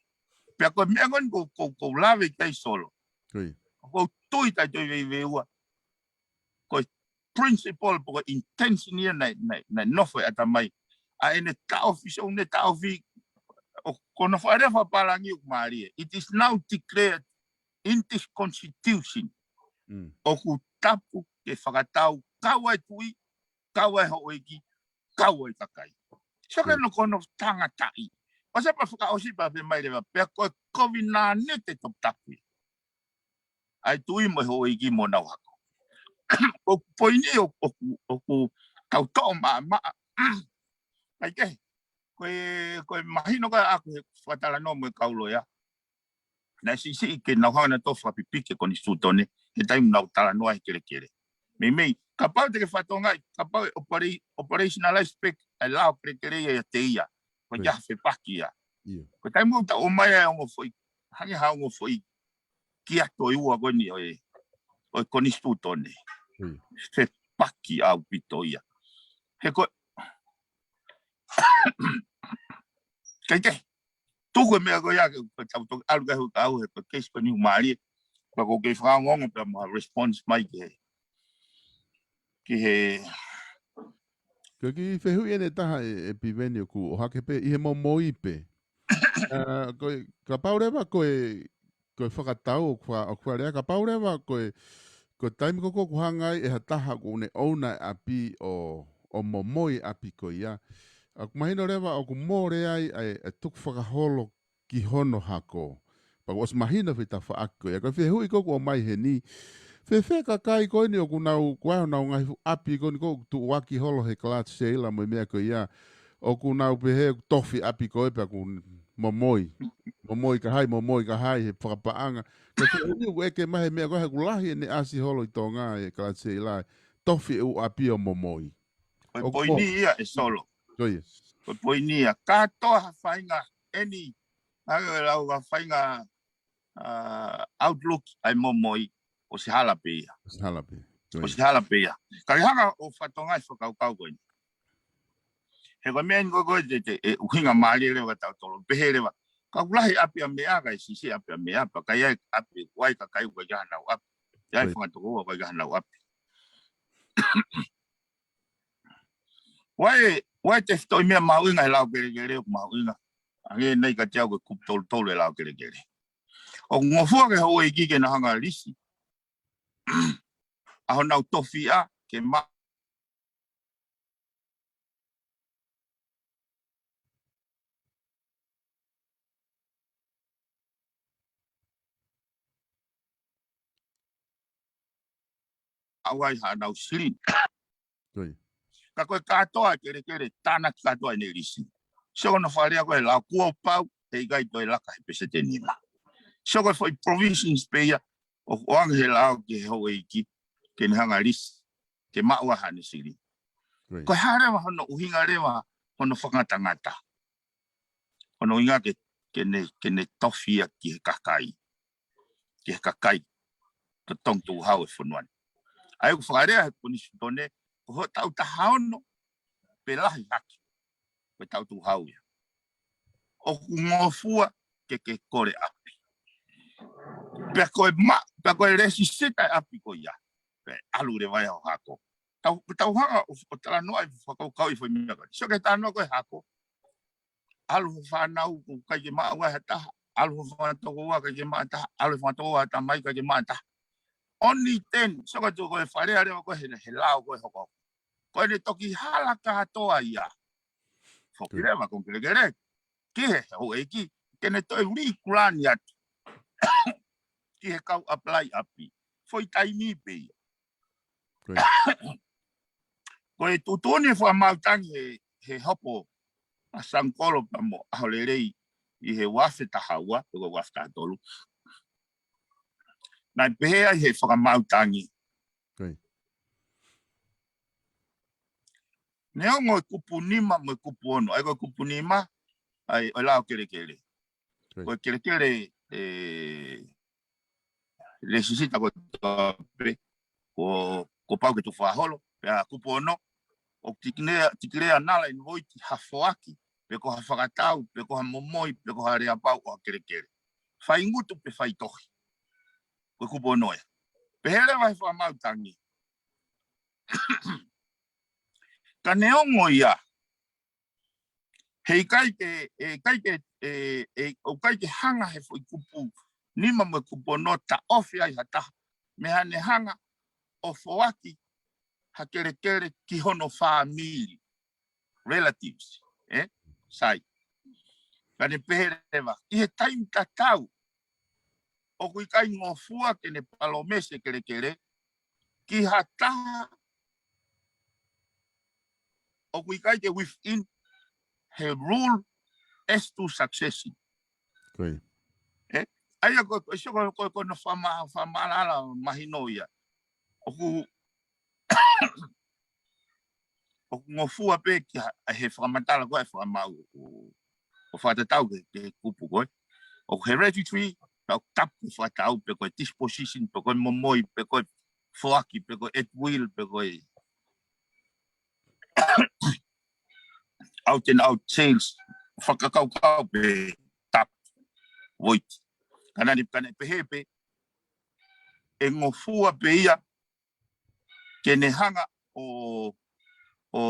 Pea ko e meʻa ko eni ʻoku ou, ʻoku ou, ʻoku ou lave ki ai, Solo. Ko ia. ʻOku ou tui taʻe toe veiveiua. Ko e principle pe ko e intention ia naʻe, naʻe, naʻe nofo he ʻatamai. ʻA ʻene taʻofi, so ne taʻofi, ʻo ko hono fakalea fakapālangi ʻoku mālie. It is now declared in this constitution. Mm. ʻOku tapu ke fakatau, kau ai e tuʻi, kau ai e houʻeiki, kau ai e kakai. So ke, mm, no kono tangataʻi. Pasa pea fakaʻosi pea pehē mai leva, pea ko e kovinānite toputapu ia ʻa e tuʻi mo e houʻeiki mo honau hako. Ko e poini ʻo, ʻoku, ʻoku tau toʻo maʻamaʻa. ʻAi ke, ko e, ko e mahino ko ē ʻaʻaku he fakatalanoa mo e kau loea. Naʻe siʻisiʻi ke nau hanga nautolu ʻo fakapipiki e konisitūtone, he taimi naʻa nau talanoa he kelekele. Meimei, kapau te ke fatongia, kapau ʻe opera-, operationalize pē ʻa e lao kelekele ia ʻiate ia. Ko ia. Ko ia fepaki ia. Ia. Ko e taimi ʻoku tau ʻomai ai e ongo foʻi, hangē ha ongo foʻi kiato ʻe ua ko eni ʻo e, ʻo e konisitūtone. Ia. Fepaki ʻaupito ia. He ko, ʻikai ke, tuku e meʻa ko ia ke, ke tau toki ʻalu ki ai he ʻoku ou, he ko e case ko eni ʻoku mālie. Pea ʻoku ou kei fakaongoongo pea mo ha response mai ki he, ki he. Ko e kiʻi fehuʻi eni ʻe taha ē, ē Piveni ʻoku ʻohake pē ʻi he momoi pē. ʻA, ko e, kapau leva ko e, ko e fakatau ʻoku fa-, ʻoku fakalea, kapau leva ko e, ko e taimi ko ē ʻoku hanga ai ʻe ha taha ʻoku ne ʻouna e ʻapi ʻo, ʻo momoi e ʻapi ko ia. ʻOku mahino leva ʻoku mole ai ʻa e, ʻa e tukufakaholo ki hono hako. Pea ʻoku ʻosi mahino e foʻi tafaʻaki ko ia. Ko e fehuʻi ko ē ʻoku ʻomai heni. Fēfē e kakai ko eni ʻoku nau, ko ā honau ngaahi fuʻu ʻapi ko eni ʻoku tuʻuaki holo he Class Sailor mo e meʻa ko ia. ʻOku nau pehē ʻoku tofi e ʻapi ko ē pea ʻoku momoi. Momoi ka hai, momoi ka hai, he fakapaʻanga. Ko e fehuʻi ʻoku ʻeke mai he meʻa ko ē he ʻoku lahi ʻene ʻasi holo ʻi Tonga he Class Sailor. Tofi e ʻū ʻapi ʻo momoi. Ko e, ʻoku poini ia ʻe Solo. Ko ia. Ko e poini ia. Kātoa ha faʻahinga eni, hangē ko e lau ha faʻahinga, ʻa, outlook ʻa e momoi, ʻosi hala pē ia. ʻOsi hala pē. Ko ia. ʻOsi hala pē ia. Ka ke hanga ʻo fatongia e fakakaukau ko eni. He ko e meʻa eni ko ē ko ē te, te, ʻe ʻuhinga mālie leva kia tautolu. Pehē leva. Ka ʻoku lahi e ʻapi ʻa meʻa, kae siʻisiʻi e ʻapi ʻa meʻa, pea ka ʻi ai e ʻapi, ʻoku ʻi ai e kakai ʻoku ʻikai ke ʻi ai hanau ʻapi. ʻI ai e, ko ia, fanga tokoua ʻoku ʻikai ke ʻi ai hanau ʻapi. ʻOku ʻi ai, ʻoku ʻi ai e tefitoʻi meʻa mahuʻinga he lao kelekele, ʻoku mahuʻinga. Hangē nai kiate au ko e kupu tolutolu e lao kelekele. ʻOku ngofua ki he houʻeiki ke na hanga ʻo lisi ʻa honau tofiʻa ke ma-, ʻa ʻoua ʻe hanau silini. Ko ia. Ka ko e kātoa e kelekele, tānaki kātoa ʻene lisi. Sio ko hono fakalea ko ē he lao kuo pau, heʻikai toe laka he peseti ʻe nima. Sio ko e foʻi provisions pē ia, ʻoku ʻoange he lao ki he houʻeiki, ke ne hanga ʻo lisi, ke maʻu ʻa haʻane silini. Ko ia. Ko e hā leva hono ʻuhinga leva, hono fakangatangata. Hono ʻuhinga ke, ke ne, ke ne tofi ia ki he kakai. Ki he kakai. Totongi tukuhau e fonua ni. ʻA ia ʻoku fakalea he konisitūtone, ko hotau taha ono, pe lahi hake. Ko e tau tukuhau ia. ʻOku ngofua ke ke kole ʻapi. Pea ko e ma-, pea ko e lēsisita e ʻapi ko ia. Pea ʻalu leva ia ʻo hako. Tau, tau hanga ʻo, ʻo talanoa ʻi he fakakaukau ʻi he foʻi meʻa ko eni. Sio ki he talanoa ko ē hako. ʻAlu ho fānau ʻoku ʻikai ke maʻu ai ha taha. ʻAlu ho fanga tokoua ʻikai ke maʻu ha taha. ʻAlu ho fanga tokoua ʻatamai ʻikai ke maʻu ha taha. Only then, sio ko e tuʻu ko e fakalea leva ko ē he, he lao ko ē hoko. Ko ʻene toki hala kātoa ia. Foki leva ko e kelekele ki he houʻeiki ke ne toe likulani atu ki he kau apply ʻapi. Foʻi taimi pē ia. Ko e tuʻutuʻuni e fakamaau tangi he, he hopo ʻa Sangikolo pea mo ʻAholelei ʻi he ua afe taha ua, pe ko e ua afe taha tolu. Naʻe pehē ai he fakamaau tangi. Neongo e kupu nima mo e kupu ono, ʻa ia ko e kupu nima, ʻa ia ʻo e lao kelekele. Ko e kelekele, e, lēsisita ko e toa pē, ko, ko pau ke tuku fakaholo, pea kupu ono, ʻoku tikilea, tikilea null and void ha foaki, pe ko ha fakatau, pe ko ha momoi, pe ko ha lea pau ʻo ha kelekele. Faingutu pe faitohi. Ko e kupu ono ia. Pehē leva he fakamaau tangi. Ka neongo ia, he ʻikai ke, ʻe ʻikai ke, ʻe, ʻe, ʻoku ʻikai ke hanga he foʻi kupu nima mo e kupu ono ʻo taʻofi ai ha taha mei haʻane hanga ʻo foaki ha kelekele ki hono fāmili, relatives, ē? Sai. Ka ne pehē leva, ʻi he taimi tatau, ʻoku ʻikai ngofua ke ne palōmesi e kelekele ki ha taha ʻoku ʻikai ke within he rule as to succession. Ē? ʻA ia ko, ko, ko, ko, ko hono fakama-, fakamaʻalaʻala mahino ia. ʻOku ʻoku ngofua pē ki ha, he fakamatala ko e fakamaau ʻo, ʻo fakatatau ki he, ki he kupu ko ē. ʻOku hereditary, pea ʻoku tapu ke fakatatau pe ko e disposition, pe ko e momoi, pe ko e foaki, pe ko e at will, pe ko e out and out sales. Fakakaukau pē tapu. Void. Ka naʻe, ka naʻe pehē pē, ʻe ngofua pē ia, ke ne hanga ʻo, ʻo,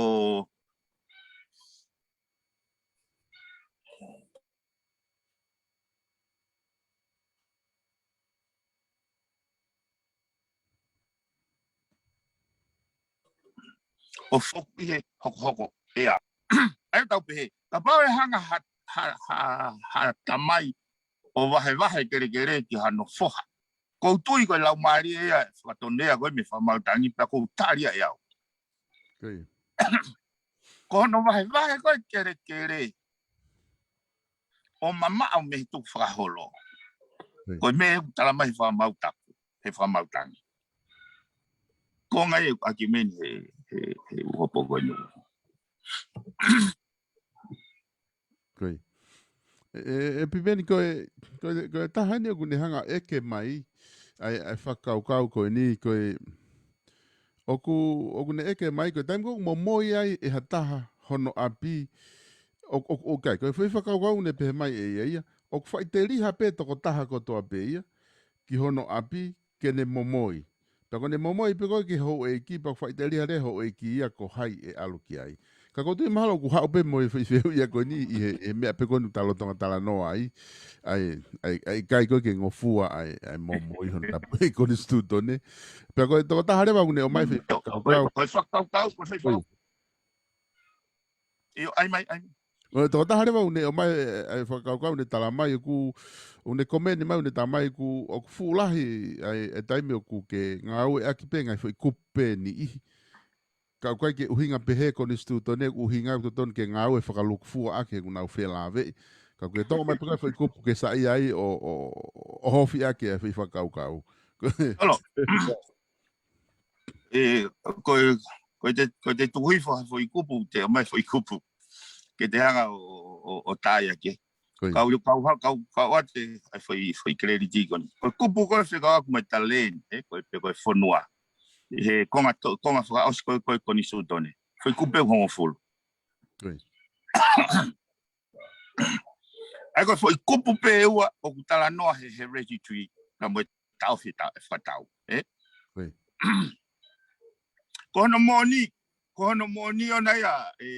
ʻo foki he hokohoko ʻea. ʻA ia tau pehē, kapau ʻe hanga ha, ha, ha, ha tamai ʻo vahevahe kelekele ki hano foha. Ko u tui ko e laumālie ia e fakatonea ko e meʻa fakamaau tangi pea ko u tali ia ʻe au. Ko hono vahevahe ko e kelekele ʻo mamaʻo mei he tukufakaholo. Ko e meʻa ʻoku tala mai he fakamaau tapu, he fakamaau tangi. Ko e ngaahi ʻakimeni he, he, he uhopo ko eni. Ko e, e, e Piveni ko e, ko e, ko e taha eni ʻoku ne hanga ʻeke mai, ʻa e, ʻa e fakakaukau ko eni, ko e, ʻoku, ʻoku ne ʻeke mai, ko e taimi ko ē ʻoku momoi ai ʻe ha taha hono ʻapi, ʻo, ʻo, ʻo kai, ko e foʻi fakakaukau ne pehē mai ʻe ia ia, ʻoku faʻiteliha pē tokotaha kotoa pē ia, ki hono ʻapi, ke ne momoi. Pea ko ʻene momoi pē ko ē ki he houʻeiki, pea ʻoku faʻiteliha leva houʻeiki ia ko hai ʻe ʻalu ki ai. Ka ko u tui mahalo ʻoku haʻu pē mo e foʻi fehuʻi ia ko eni ʻi he, he meʻa pē ko eni ʻoku ta lolotonga talanoa ai. ʻA e, ʻa e, ʻa e ʻikai ko ē ke ngofua ʻa e, ʻa e momoi hono tapu ʻi he konisitūtone. Pea ko e tokotaha leva ʻoku ne ʻomai foʻi fakakaukau. Ko e fakakaukau, ko e fakakaukau. ʻIo, ʻai mai, ʻai mai. ʻO e tokotaha leva ʻoku ne ʻomai, ʻa e fakakaukau ne tala mai ʻoku, ʻoku ne komeni mai, ʻoku ne tala mai ʻoku, ʻoku fuʻu lahi ʻa e, ʻa e taimi ʻoku ke ngāueʻaki pē ngaahi foʻi kupu pē niʻihi. Ka ʻoku ʻikai ke ʻuhinga pehē konisitūtone, ʻoku ʻuhinga ʻoku totonu ke ngāue fakalūkufua ʻaki he ʻoku nau felāveʻi. Ka ʻoku ke toʻo mai pē ko e foʻi kupu ke saiʻia ai ʻo, ʻo, ʻo ohofi ʻaki e foʻi fakakaukau. ʻOlo. ʻE, ko e, ko e te, ko e te tuku hifo ha foʻi kupu, te ʻomai foʻi kupu. Ke te hanga ʻo, ʻo, ʻo taia ke. Kau, kau, kau, kau ʻoatu ʻa e foʻi, foʻi keleliti ko eni. Ko e kupu ko e fekauʻaki mo e talēni, ē, ko e, pe ko e fonua. He konga to-, konga fakaʻosi ko e, ko e konisitūtone. Foʻi kupu ʻe hongofulu. ʻA ia ko e foʻi kupu pē ʻe ua ʻoku talanoa he, he registry, ka mo e taʻofi e fakatau, ē? Ko hono moʻoni, ko hono moʻoni ʻona ia, ē,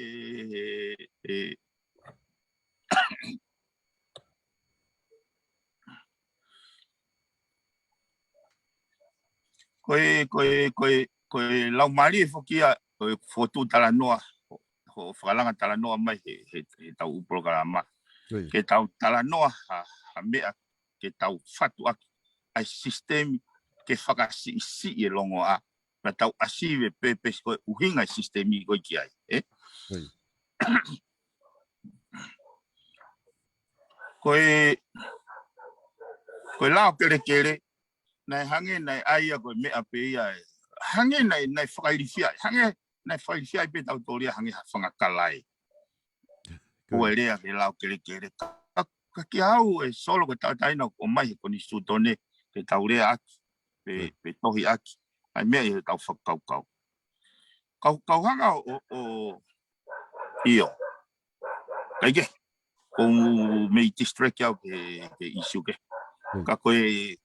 ē, ē, ko e, ko e, ko e, ko e laumālie foki ia ko e fokotuʻu talanoa, ho, ho fakalanga talanoa mai he, he, he tau ʻū polokalama. Ke tau talanoa ha, ha meʻa, ke tau fatu ʻaki ʻa e sisitemi, ke fakasiʻisiʻi e longoaʻa, pea tau ʻasivi e pēpesi ko e ʻuhinga e sisitemi ko ē ki ai, ē? Ko e, ko e lao kelekele, naʻe hangē naʻe ʻai ia ko e meʻa pē ia ē. Hangē naʻe, naʻe fakailifia, hangē naʻe fakailifia pē tau tolia hangē ha fanga kalae. Ko e lea ke lao kelekele. Ka, ka kia au ē Solo ko e tauʻatāina ʻoku ʻomai he konisitūtone ke tau lea ʻaki, pe, pe tohi ʻaki. ʻA e meʻa ʻi he tau fakakaukau. Kau, kau hanga ʻo, ʻo, ʻio. Kae kehe, ʻoku mei distract au ki he, ki he issue kehe. Ka ko e,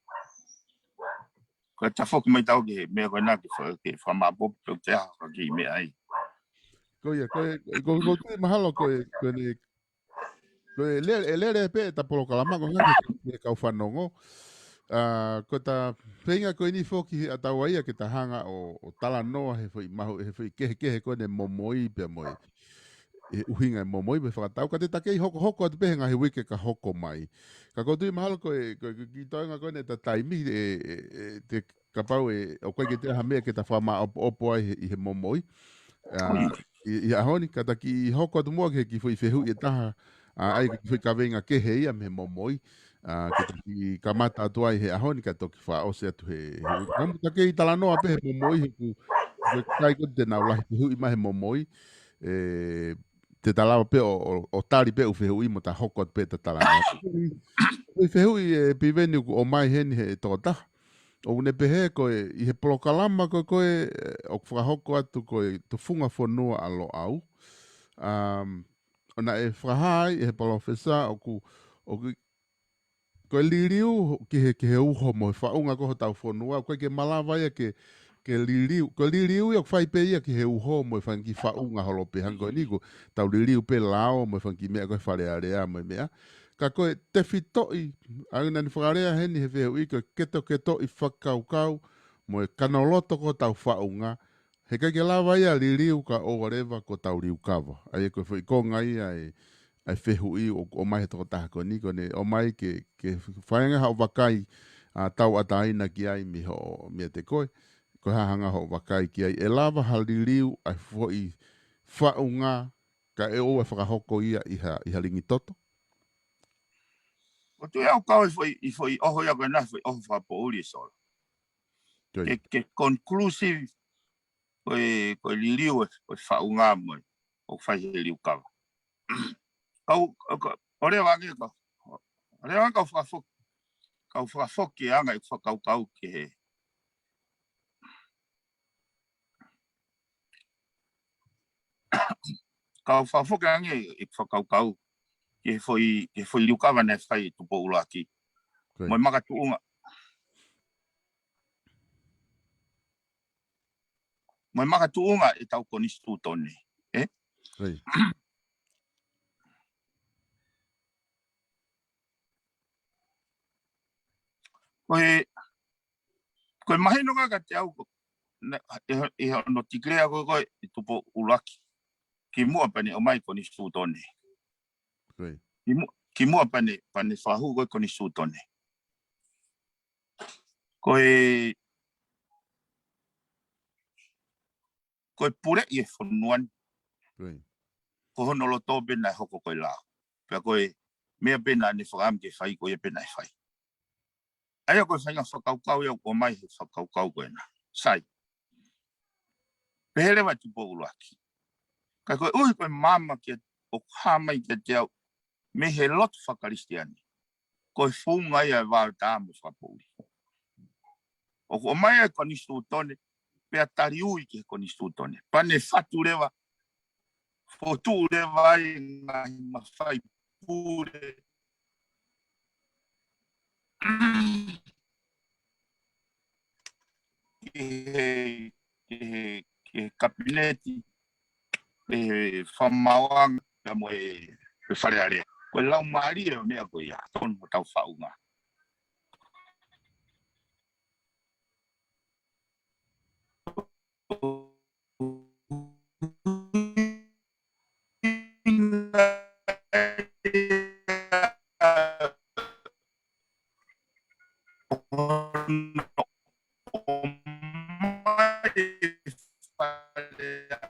ka ta foki mai tau ki he meʻa ko ena ke fa-, ke fakamaʻopoʻopo pe ʻoku te aha ki he meʻa ai. Ko ia, ko e, ko, ko e mahalo ko e, ko e ne, ko e lele, e lele pē ʻeta polokalama ko e ngaahi ke, ke kau fanongo. ʻA, ko ʻeta feinga ko eni foki ʻa taua ia ke ta hanga ʻo, ʻo talanoa he foʻi mahu, he foʻi kehekehe ko eni momoi pea mo e, e ʻuhinga e momoi mo e fakatau. Ka te ta kei hokohoko atu pē he ngaahi uike ka hoko mai. Ka ʻoku ou tui mahalo ko e, ko e, ko e kiʻi toenga ko eni ʻeta taimi, e, e, e, te kapau ē, ʻoku ʻikai ke te aha meʻa ke ta fakamaʻopoʻopo ai he, ʻi he momoi. ʻA, ʻi, ʻi he ʻaho ni, ka ta kiʻi hoko atu muʻa ki he kiʻi foʻi fehuʻi ʻe taha, ʻa, ʻai kiʻi foʻi kaveinga kehe ia mei he momoi. ʻA, ke ta kiʻi kamata atu ai he ʻaho ni ka toki fakaʻosi atu he, he, ka mo ta kei talanoa pē he momoi he ʻoku, ʻoku ʻikai ko ē te nau lahi fehuʻi mai he momoi. ʻE, te ta lava pē ʻo, ʻo, ʻo tali pē ʻū fehuʻi mo ta hoko atu pē ʻeta talanoa. Ko e fehuʻi ē Piveni ʻoku ʻomai heni he tokotaha. ʻOku ne pehē ko e, ʻi he polokalama ko ē, ko ē, ʻoku fakahoko atu ko e tufunga fonua ʻa Loʻau. Um, ʻo naʻe fakahā ai ʻe he palōfesa ʻoku, ʻoku, ko e liliu ki he, ki he uho mo e faʻunga ko ē hotau fonua, ʻoku ʻikai ke malava ia ke, ke liliu, ko e liliu ia ʻoku fai pē ia ki he uho mo e fanga kiʻi faʻunga holo pē hangē ko eni ko ʻetau liliu pē lao mo e fanga kiʻi meʻa ko ē Fale Alea mo e meʻa. Ka ko e tefitoʻi, ʻa ia naʻa ne fakalea heni he fehuʻi ko e ketoketoʻi fakakaukau mo e kanoloto ko ē hotau faʻunga, he ʻikai ke lava ia liliu kae ʻoua leva kuo tau liukava. ʻA ia ko e foʻi konga ia ʻa e, ʻa e fehuʻi ʻoku ʻomai he tokotaha ko eni, ko ʻene ʻomai ke, ke fai ange haʻo vakai, ʻa, tauʻatāina ki ai mei hoʻo, meiate koe, ko e hā hanga hoʻo vakai ki ai. ʻE lava ha liliu ʻa e foʻi faʻunga kae ʻoua ʻe fakahoko ia ʻi ha, ʻi ha lingi toto? ʻOku ou tui au kau ʻi he foʻi, ʻi he foʻi ʻoho ia ko ena, foʻi ʻoho fakapoʻuli ē Solo. Ke, ke conclusive ko e, ko e liliu ē, ko e faʻunga mo e, ʻoku fai he liukava. Kau, kau, ʻo lea ange kau, ʻo lea ange kau fakafoki, kau fakafoki anga e fakakaukau ki he, kau fakafoki ange e fakakaukau ki he foʻi, ki he foʻi liukava naʻe fai ʻe Tupou ʻUluaki. Mo e makatuʻunga. Mo e makatuʻunga ʻetau konisitūtone. Ē? Ko e, ko e mahino ka kiate au ko, na, ʻi he, ʻi hono tikilea ko ē ko ē ʻe Tupou ʻUluaki. Kimuʻa pea ne ʻomai konisitūtone. Kimu-, kimuʻa pea ne, pea ne fakahū ko ē konisitūtone. Ko e, ko e puleʻi e fonua ni. Ko hono loto pē naʻe hoko ko e lao. Pea ko e meʻa pē naʻa ne fakaʻamu ke fai ko ia pē naʻe fai. ʻA ia ko e faʻahinga fakakaukau ia ʻoku ʻomai he fakakaukau ko ena. Sai. Pehē leva ʻe Tupou ʻUluaki. Ka koeʻuhi ko e maama ke ʻoku hā mai kiate au mei he lotu fakakalisitiane. Ko e founga ia e vaotā mo e fakapoʻuli. ʻOku ʻomai e konisitūtone, pea taliui ki he konisitūtone. Pea ne fatu leva, fotu leva ai ngaahi mafai pule ki he, ki he, ki he kapineti, ki he fakamaauʻanga, pea mo e, e Fale Alea. Ko e laumālie ʻo e meʻa ko ia, tonu hotau faʻunga.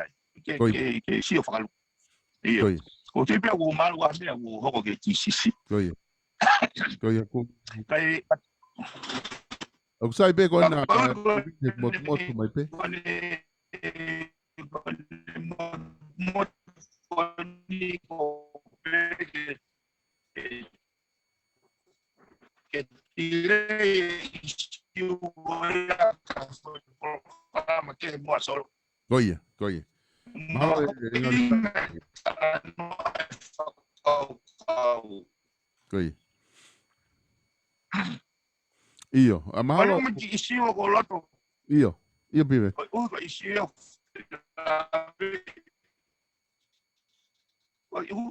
ai. Ke, Ko ia. ke, ke sio fakalūkufua. ʻIo. Ko ia. Ko e tui pē ʻoku malu ʻa e meʻa ʻoku hoko ki he T C C. Ko ia. Ko ia, ko Kae, ʻOku sai pē ko ena, ka, ka, ka, motumotu mai pē. Ko ena, ko ena, mo-, motumotu ko eni ko pē ke, ke, ke tile ʻi siu ko ia ka fo-, polokalama ke mua solo. Ko ia, ko ia. Mahalo e, e ngaahi Ko ia. ʻIo, ʻa mahalo. Ko e ʻuhi ko e ʻisiū ko loto. ʻIo, ʻio Pive. Ko e ʻuhi ko e ʻisiū. Ko e ʻuhi.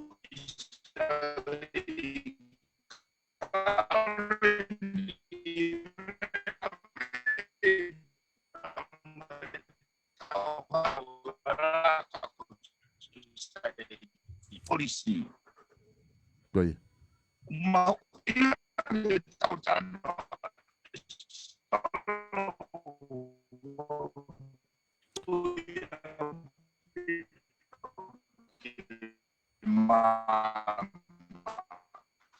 Policy. Ko ia. Ma-, ma-,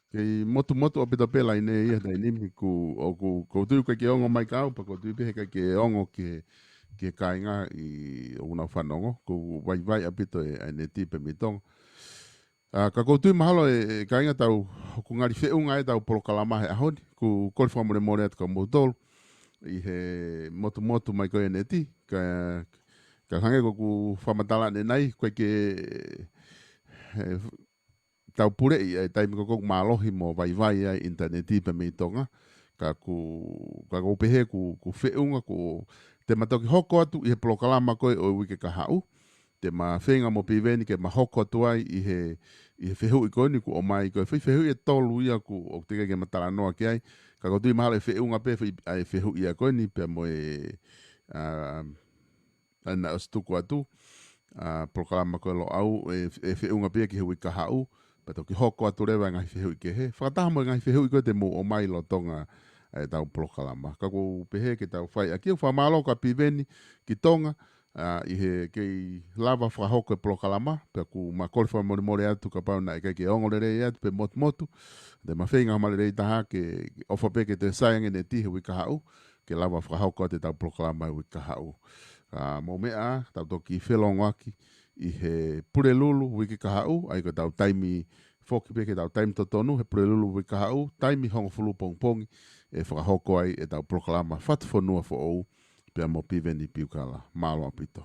Kei motumotu ʻaupito pē laine ia he taimi ni, ʻoku, ʻoku, ʻoku ou tui ʻoku ʻikai ke ongo mai kia au, pea ʻoku ou tui pē he ʻikai ke ongo ki he, ki he kāinga ʻoku nau fanongo, ʻoku ou vaivai ʻaupito ʻa e neti pē mei Tonga. ʻA, ka ʻoku ou tui mahalo ʻe, ʻe kāinga tau, ʻoku ngali feʻunga ʻetau polokalama he ʻaho ni, ʻoku ou kole fakamolemole atu kia moutolu, ʻi he motumotu mai ko ē ʻa e neti, ka, ka hangē ko ʻeku fakamatala ʻanenai, ʻoku ʻikai ke, he, tau puleʻi ʻa e taimi ko ē ʻoku mālohi mo vaivai ai ʻa e ʻinitaneti pē mei Tonga. Ka ʻoku, ka ʻoku ou pehē ʻoku, ʻoku feʻunga, ʻoku te ma toki hoko atu ʻi he polokalama ko ē ʻo e uike kahaʻu. Te ma feinga mo Piveni ke ma hoko atu ai ʻi he, ʻi he fehuʻi ko eni ʻoku ʻomai ko ē. Foʻi fehuʻi ʻe tolu ia ʻoku, ʻoku teʻeki ke ma talanoa ki ai. Ka ʻoku ou tui mahalo ʻe feʻunga pē foʻi, ʻa e fehuʻi ia ko eni pea mo e, ʻa, ʻa naʻe ʻosi tuku atu, ʻa, polokalama ko ē Loʻau, ʻe, ʻe feʻunga pē ia ki he uike kahaʻu, pea toki hoko atu leva e ngaahi fehuʻi kehe. Fakataha mo e ngaahi fehuʻi ko ē te mou ʻomai lolotonga ʻetau polokalama. Ka ʻoku ou pehē ke tau fai ʻaki, ʻoku fakamālō kia Piveni ki Tonga, ʻa, ʻi he kei lava fakahoko e polokalama, pea ʻoku ma kole fakamolemole atu kapau naʻe ʻikai ke ongo lelei atu pe motumotu, te ma feinga ma lelei taha ke ʻofa pē ke toe sai ange neti he uike kahaʻu, ke lava fakahoko atu ʻetau polokalama he uike kahaʻu. Ka mou meʻa, tau toki felongoaki ʻi he Pulelulu uike kahaʻu, ʻa ia ko ʻetau taimi foki pē ki heʻetau taimi totonu, he Pulelulu uike kahaʻu, taimi hongofulu pongipongi, ʻe fakahoko ai ʻetau polokalama Fatu Fonua Foʻou, pea mo Piveni Piukala. Mālō ʻaupito.